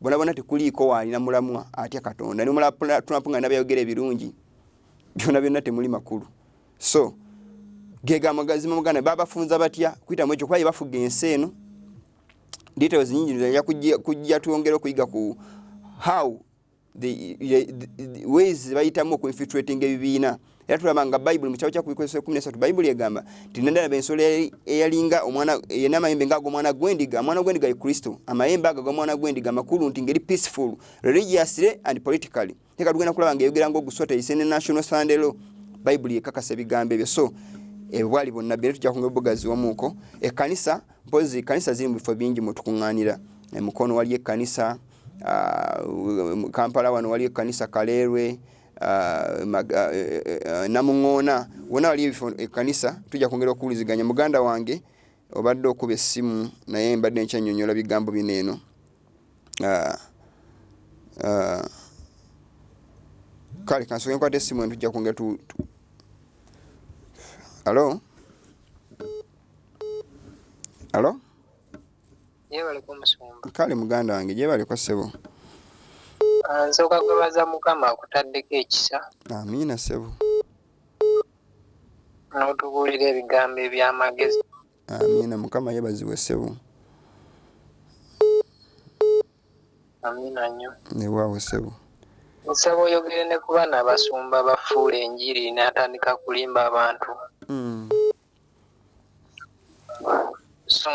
bona bona tekuliiko waalina mulamwa atya Katonda. Nemulaba Trump nga nabyayogera ebirungi. Byonna byonna temuli makulu. So gega amagazima muganda babafunza batya kuyita mu ekyo, kuba ye bafuga ensi eno. Details nyingi nja kujja twongere okuyiga ku how the ways bayitamu okuinfiltrating ebibiina. Era tulaba nga Bayibuli mu kitabo kya Kubikozesa 13, Bayibuli egamba nti nandalaba ensolo eyalinga omwana, erina amayembe ng'ag'omwana gw'endiga. Omwana gw'endiga ye Kristo. Amayembe ago ag'omwana gw'endiga makulu nti ngeri peaceful religiously and politically. Teka tugenda kulaba ng'eyogera ng'ogusota eyise ne national Sunday law. Bayibuli ekakasa ebigambo ebyo. So ebyo bwali bonnabbi, era tujja kwongera obugaziwamuuko. Ekkanisa, mpozi ekkanisa ziri mu bifo bingi mwe tukuŋŋaanira. E Mukono waliyo ekkanisa, Kampala wano waliyo ekkanisa, Kaleerwe, Namuŋoona, wonna waliyo ebifo ekkanisa. Tujja kwongera okuwuliziganya. Muganda wange obadde okuba essimu, naye mbadde nkyannyonnyola bigambo bino eno. Kale kansooke nkwate essimu eno, tujja kwongera Alo, alo. Yebaleko, musumba. Kale muganda wange, gyebaleko ssebo. Nsooka kwebaza Mukama akutaddeko ekisa Amiina ssebo. n'otubuulira ebigambo eby'amagezi. Amiina, Mukama yeebazibwe ssebo. Amiina nnyo. Newaawo ssebo. Nsaba oyogere ne ku bano abasumba bafuula enjiri n'atandika kulimba abantu.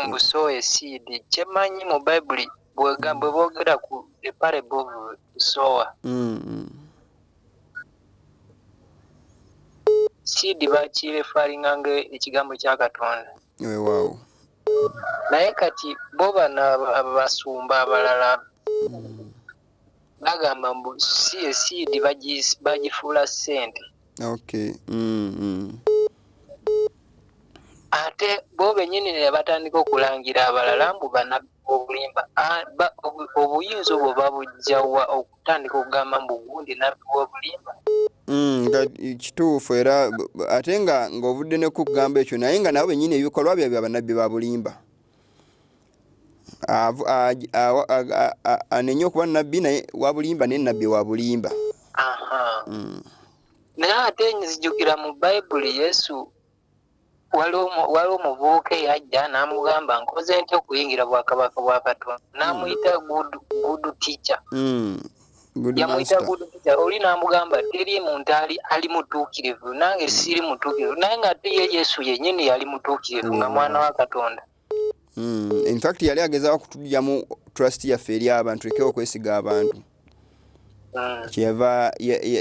Mbu sow a seed. Kyemmanyi mu Bayibuli bwe boogera ku the parable of sower, seed bakireferringa nga ekigambo kya Katonda. Weewaawo. Naye kati bo bano abasumba abalala bagamba mbu si seed bagifuula ssente. Okay. Ate bo bennyini ne batandika okulangira abalala mbu bannabbi b'obulimba. Obuyinza obwo babuggya wa okutandika okugamba mbu gundi nabbi w'obulimba? Nga kituufu era ate nga ng'ovudde ne ku kugamba ekyo, naye nga nabo bennyini ebikolwa byabwe bannabbi ba bulimba. Anenye okuba nabbi naye wa bulimba, naye nabbi wa bulimba. Naye ate nzijukira mu Bayibuli Yesu waliwo omuvubuka eyajja n'amugamba, "Nkoze ntya okuyingira bwakabaka bwa Katonda?" N'amuyita good teacher. Good Yamuyita master. good teacher. Oli n'amugamba, "Teri muntu ali mutuukirivu, nange siri mutuukirivu." Naye ng'ate ye Yesu yennyini yali mutuukirivu nga mwana wa Katonda. In fact yali agezaako kutugyamu trust yaffe eri abantu, tulekewo okwesiga abantu. Kyeyava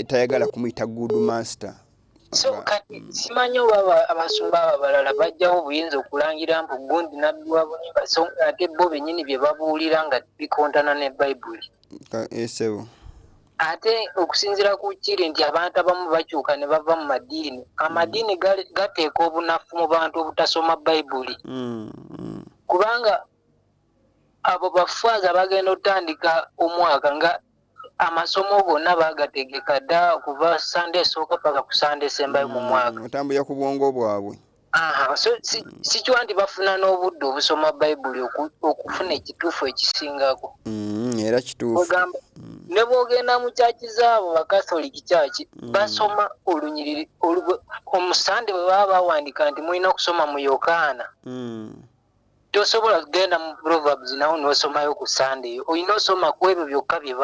tayagala kumuyita good master. So kati simanyi oba abasumba abo abalala bajjawo obuyinza okulangira mbu gundi nabbi wa bulimba, so ate bo bennyini bye babuulira nga bikontana ne Bayibuli. Ssebo. Ate okusinziira ku kiri nti abantu abamu bakyuka ne bava mu madiini, amadiini gateeka obunafu mu bantu obutasoma Bayibuli, kubanga abo bafaaza bagenda otandika omwaka nga amasomo gonna bagategeka dda okuva Sande esooka paka ku Sande esembayo mu mwaka. Otambulira ku bwongo bwabwe. Aha, so sikiwa nti bafuna n'obudde obusoma Bayibuli okufuna ekituufu ekisingako. Era kituufu. Ogamba ne bw'ogenda mu kyaki zaabo Bakatholiki kyaki, basoma olunyiriri omusande bwe baba bawandiika nti mulina okusoma mu Yokaana, tosobola kugenda mu Proverbs nawo n'osomayo ku Sande eyo. Olina osoma ku ebyo byokka bye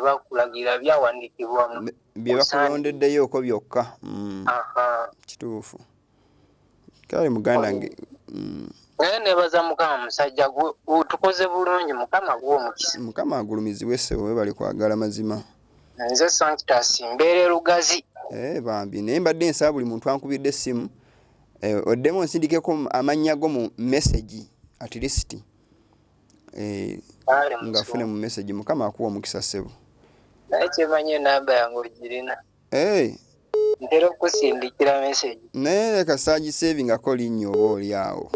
bakulagira byawandiikibwa mu Bye ku Sande. bakulondeddeyooko byokka. Kituufu. Kale muganda nge Naye nebaza Mukama, musajja gwe otukoze bulungi. Mukama gwe omukisa. Mukama agulumizibwe ssebo, webale kwagala mazima. Nze Sanctus, mbeera Lugazi. Bambi, naye mbadde nsaba buli muntu ankubidde essimu, oddemu onsindikeko amannya go mu message at least, Kale, nga afune musumba. mu message. Mukama akuwa omukisa ssebo. Naye kyemanyi enamba yange ogirina. Ntera okusindikira message. Naye leka saagisavingako linnya oba oli awo,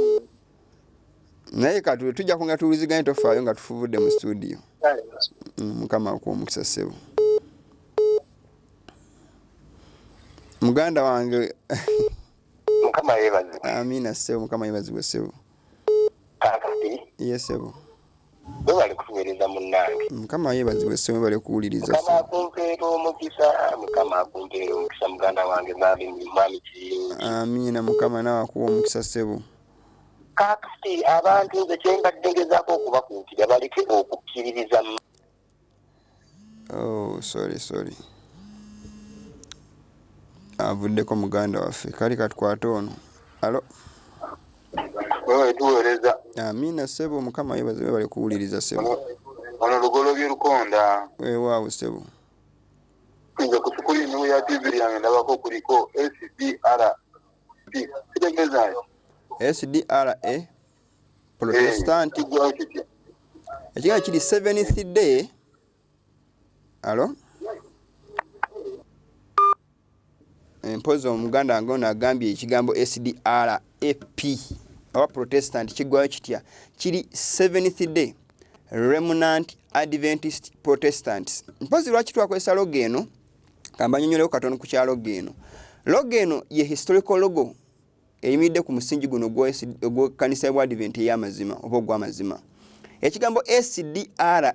naye kati tujja kunga tuwuliziganye, tofaayo nga tufuvudde mu studio. Kale, musumba. Mukama akuwa omukisa ssebo. Muganda wange. Mukama yeebazibwe. Amiina ssebo, Mukama yeebazibwe ssebo. Kaakati Ye ssebo. Webale kutuweereza munnange. Mukama yeebazibwe ssebo, webale kuwuliriza. Mukama akumpeera omukisa, Mukama akumpeera omukisa muganda wange mwami Kiyingi. Amiina, Mukama naawe akuwa omukisa ssebo. Kaakati abantu nze kye mbadde ngezaako okubakuutira baleke okukkiririza. Oh, sorry, sorry. Avuddeko muganda waffe. Kale katukwate ono. Alo. Wewe tuweereza. Amiina ssebo, Mukama yeebazibwe, webale kuwuliriza ssebo. Ono Lugolobye Lukonda. Weewaawo ssebo. Nze ku sikulini ya TV yange ndabako kuliko SDRP. Kitegeeza ki? SDRA Protestant. Ekigambo kiri Seventh Day. Alo? Mpozi omuganda wange ono agambye ekigambo SDRAP oba Protestant kiggwayo kitya? Kiri Seventh Day Remnant Adventist Protestants. Mpozi lwaki twakozesa logo eno? Kambanyonyoleko katono ku kya logo eno. Logo eno ye historical logo eyimiridde ku musingi guno ogw'ekkanisa y'Obwadvent ey'amazima oba ogw'amazima. Ekigambo SDRA,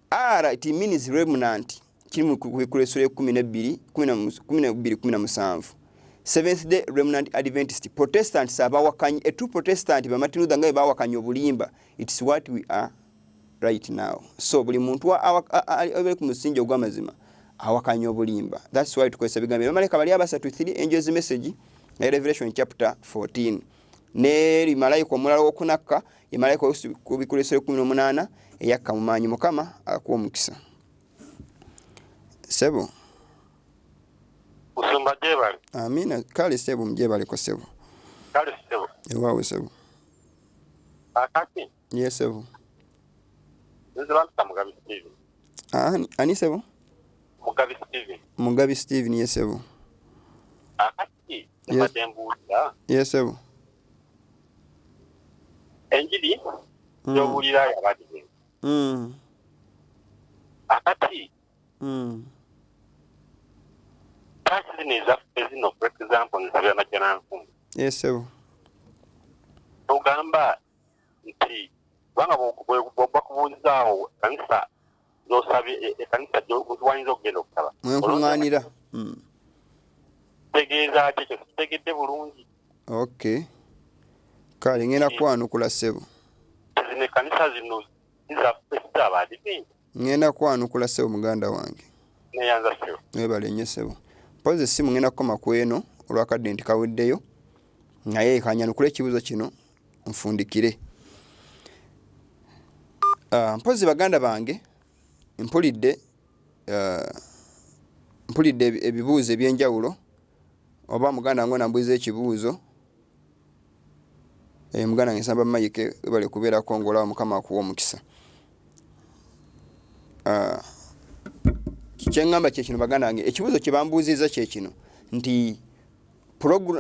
R it means remnant, kiri mu kubikula essula ekkumi n'ebbiri, kumi na bbiri, kumi na musanvu. Seventh Day Remnant Adventist Protestants abawakanyi, a true Protestant ba Martin Luther nga bwe baawakanya obulimba. It's what we are right now. So buli muntu abeere ku musingi ogw'amazima awakanya obulimba. That's why tukozesa ebigambo ebyo. Bamalayika bali abasatu, 3 angels message ne Revelation chapter 14. N'eri malayika omulala owokunakka ye malayika ow'okubikula essula ekkumi n'omunaana eyakka mu maanyi. Mukama akuwa omukisa. Ssebo. Musumba gyebale. Amiina. Kale ssebo, mugyebaleko ssebo. Kale ssebo. Ewaawe ssebo. Kaakati. Ye ssebo. Nze bampita Mugabi Steven. Ani ssebo? Mugabi Steven. Mugabi Steven, ye ssebo. Kaakati mbadde mbuuza. Ye ssebo. Enjiri gy'obuulira y'Abadiventi. Akati church zino ezaffe zino, for example, nsabira Najjanankumbi. Ye ssebo. Togamba nti kubanga bakubuuzaawo kanisa z'osabye, ekkanisa wayinza okugenda okusaba. Mwenkuŋŋaanira. Kitegeeza ki ekyo? Sikitegedde bulungi. Okay. Kale ngenda kwanukula ssebo. Zino ekkanisa zino zizaffe si z'Abadiventi. Ngenda kwanukula ssebo muganda wange. Neyanza ssebo. Webale nnyo ssebo. Mpozi essimu ngenda kukoma ku eno olwakadde nti kaweddeyo, naye kanyanukule ekibuuzo kino nfundikire. Mpozi baganda bange mpulidde ebibuuzo eby'enjawulo, oba muganda wange nambuuza ekibuuzo. Muganda wange nsamba Mike webale kubeerako ng'olaba, Mukama akuwa omukisa. Kyeŋŋamba kye kino baganda bange, ekibuuzo kye bambuuzizza kye kino nti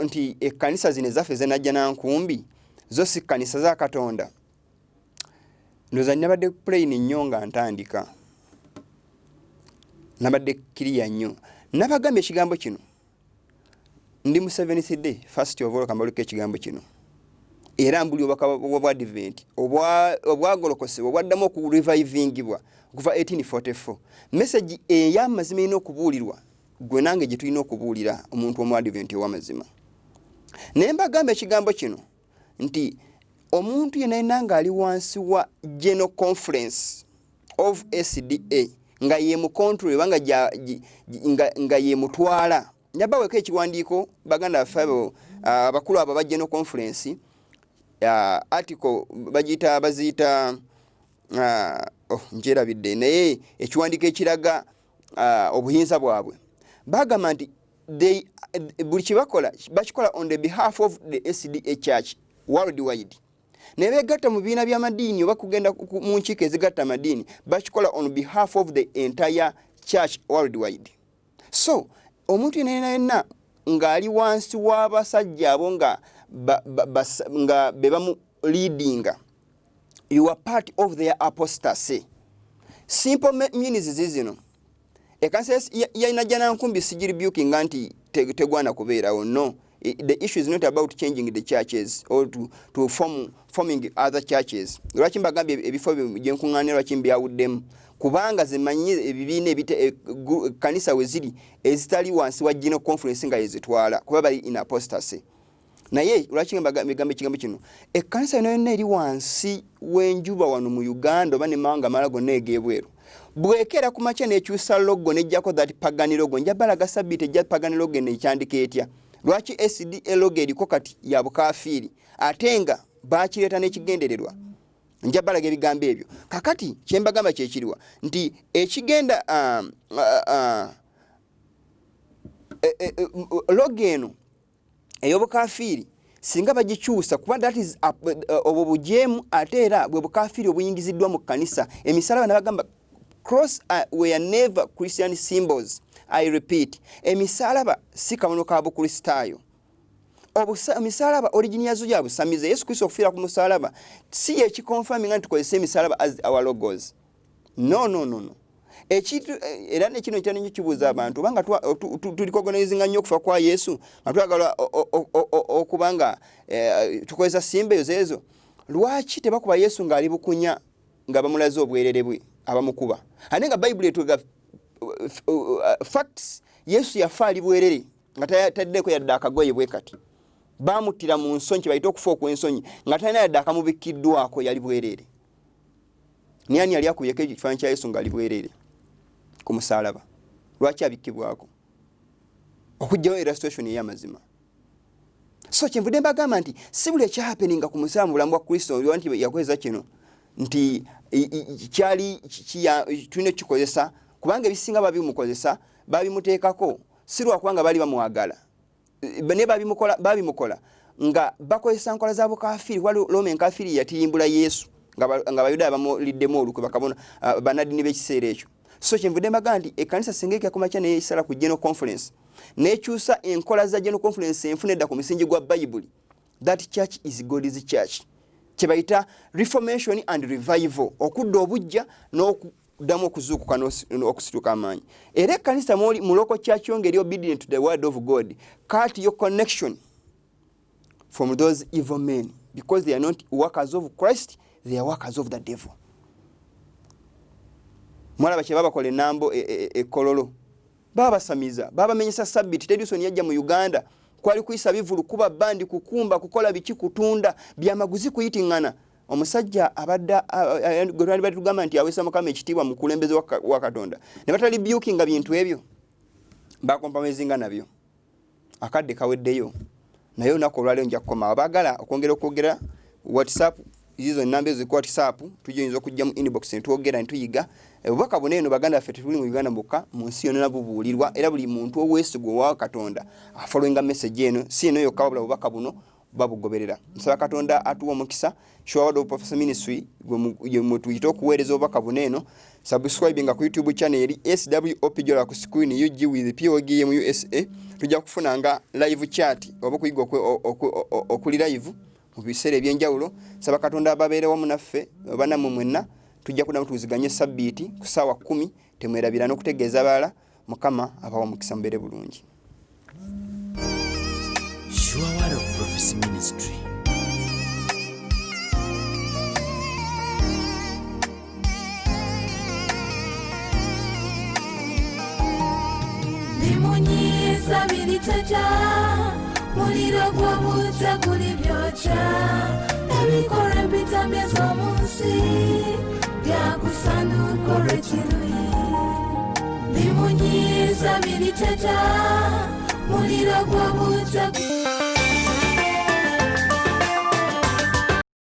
nti ekkanisa zino ezaffe z'e Najjanankumbi zo si kkanisa za Katonda. Ndowooza nabadde plain nnyo nga ntandika, nabadde clear nnyo, nabagambye ekigambo kino. Ndi mu Seventh Day. First of all, kambaluko ekigambo kino, era mbuli obubaka bwa Advent obwagolokosebwa obwaddamu okurevivingibwa okuva 1844. Message ey'amazima erina okubuulirwa gwe nange gye tulina okubuulira omuntu omu Advent ow'amazima. Naye mbagamba ekigambo kino nti omuntu yenna yenna ng'ali wansi wa General Conference of SDA nga ye mu control oba nga ye mutwala, nyabaweko ekiwandiiko baganda baffe abo abakulu abo aba General Conference, article bagiyita baziyita oh, nkyerabidde, naye ekiwandiiko ekiraga obuyinza bwabwe, bagamba nti buli kyebakola bakikola on the behalf of the SDA Church worldwide. Naye begatta mu bibiina by'amadiini oba kugenda mu nkiiko ezigatta amadiini, bakikola on behalf of the entire church worldwide. So omuntu yenna yenna yenna ng'ali wansi w'abasajja abo nga be bamu leadinga, you are part of their apostasy. Simple means zizino: ekkanisa ya Najjanankumbi sigirebukinga nti tegwana kubeerawo, no. The issue is not about changing the churches or to forming other churches. Lwaki mbagambye ebifo gye nkuŋŋaanira, lwaki mbyawuddemu? Kubanga zemanyi ebibiina, kanisa we ziri ezitali wansi wa General Conference nga yezitwala, kuba bali in apostasy. Naye lwaki mbagamba ekigambo kino? Ekkanisa yonna yonna eri wansi w'enjuba wano mu Uganda oba ne mawanga amalala gonna eg'ebweru, bwekeera ku makya n'ekyusa logo n'ejjako that pagan logo, nja balaga sabbiiti ejja pagan logo eno ekyandika etya, lwaki SDA logo eriko kati ya bukafiiri ate nga bakireeta n'ekigendererwa. Nja balaga ebigambo ebyo. Kakati kyembagamba kyekiriwa nti ekigenda logo eno ey'obukafiiri singa bagikyusa, kuba that is obwo bujeemu, ate era bwe bukafiiri obuyingiziddwa mu kkanisa. Emisalaba, nabagamba cross were never Christian symbols. I repeat, emisalaba si kabonero ka bukristaayo. Emisalaba origin yazo ya busamize. Yesu Kristo okufiira ku musalaba si yekiconfirminga nti tukozesa emisalaba as our logos. No, no, no, no. Ekintu era nekino kyali nnyo kibuuza abantu, obanga turecognizinga nnyo okufa kwa Yesu nga twagala okuba nga tukozesa simba ezo ezo, lwaki tebakuba Yesu ng'ali bukunya nga bamulaze obwerere bwe abamukuba? Ate nga Bayibuli etwega facts, Yesu yafa ali bwerere nga taddeko yadde akagoye bwe kati. Bamuttira mu nsonyi, kyebayita okufa okw'ensonyi, nga talina yadde akamubikiddwako, yali bwerere. Niani yali akubyeko ekifaananyi kya Yesu ng'ali bwerere ku musaalaba? Lwaki abikkibwako? Okugjawo illustration ey'amazima. So kyenvudde mbagamba nti si buli ekyahappeninga ku musalaba mu bulamu bwa Kristo nti yakozesa kino nti kyali tulina okukikozesa, kubanga ebisinga babimukozesa, babimuteekako si lwakubanga baali bamwagala, naye babimukola nga bakozesa nkola za bukafiiri. Kuba Roma enkafiiri yatirimbula Yesu nga Bayudaaya bamuliddemu olukwe, bakabona bannaddiini b'ekiseera ekyo. So kyenvudde mbaga nti ekkanisa singa ekyakumakya neyesala ku General Conference nekyusa enkola za General Conference enfuna edda ku musingi gwa Bayibuli, that church is God's church. Kyebayita reformation and revival, okudda obujja n'okuddamu okuzuukuka n'okusituka amaanyi. Era ekkanisa mu local church yo ngeri obedient to the word of God, cut your connection from those evil men, because they are not workers of Christ, they are workers of the devil. Mwalaba kye babakola enambo ekololo, babasamiza, babamenyesa sabbiti. Tedison yajja mu Uganda kwali kuyisa bivulu, kuba bandi, kukumba, kukola biki, kutunda byamaguzi, kuyitiŋŋana. Omusajja abadde gwe twali batugamba nti aweesa Mukama ekitiibwa, mukulembeze wa Katonda, ne batalibyukinga bintu ebyo, bacompromisinga nabyo. Akadde kaweddeyo, naye olunaku olwaliro nja kukoma. Abaagala okwongera okwogera, WhatsApp zizo enamba ezo ku WhatsApp, tujja okujja mu inbox netwogera netuyiga obubaka buno. Eno baganda baffe tetuli mu Uganda bokka, mu nsi yonna bubuulirwa, era buli muntu oweesigwa owa Katonda afollowinga message eno, si eno yokka wabula obubaka buno babugoberera. Nsaba Katonda atuwa omukisa. Sure Word of Prophecy Ministry mwe tuyite okuweereza obubaka buno eno. Subscribe nga ku YouTube channel eri SWOP jola ku screen UG with POGM USA. Tujja kufunanga live chat oba okuyiga okuli live mu biseera ebyenjawulo. Saba Katonda ababeerewo munaffe oba nammwe mwenna. Tujja kuddamu tuwuziganye sabbiiti ku ssaawa 10. Temwerabira n'okutegeeza abalala. Mukama abawa omukisa, mubeere bulungi. Sure Word of Prophecy Ministry. Bimunyiiza biriteja, muliro gw'obutta gulibyokya. Ebikolwa empitambi ez'omu nsi byakusanuka olw'ekiruyi. Bimunyiiza biriteja, muliro gw'obutta.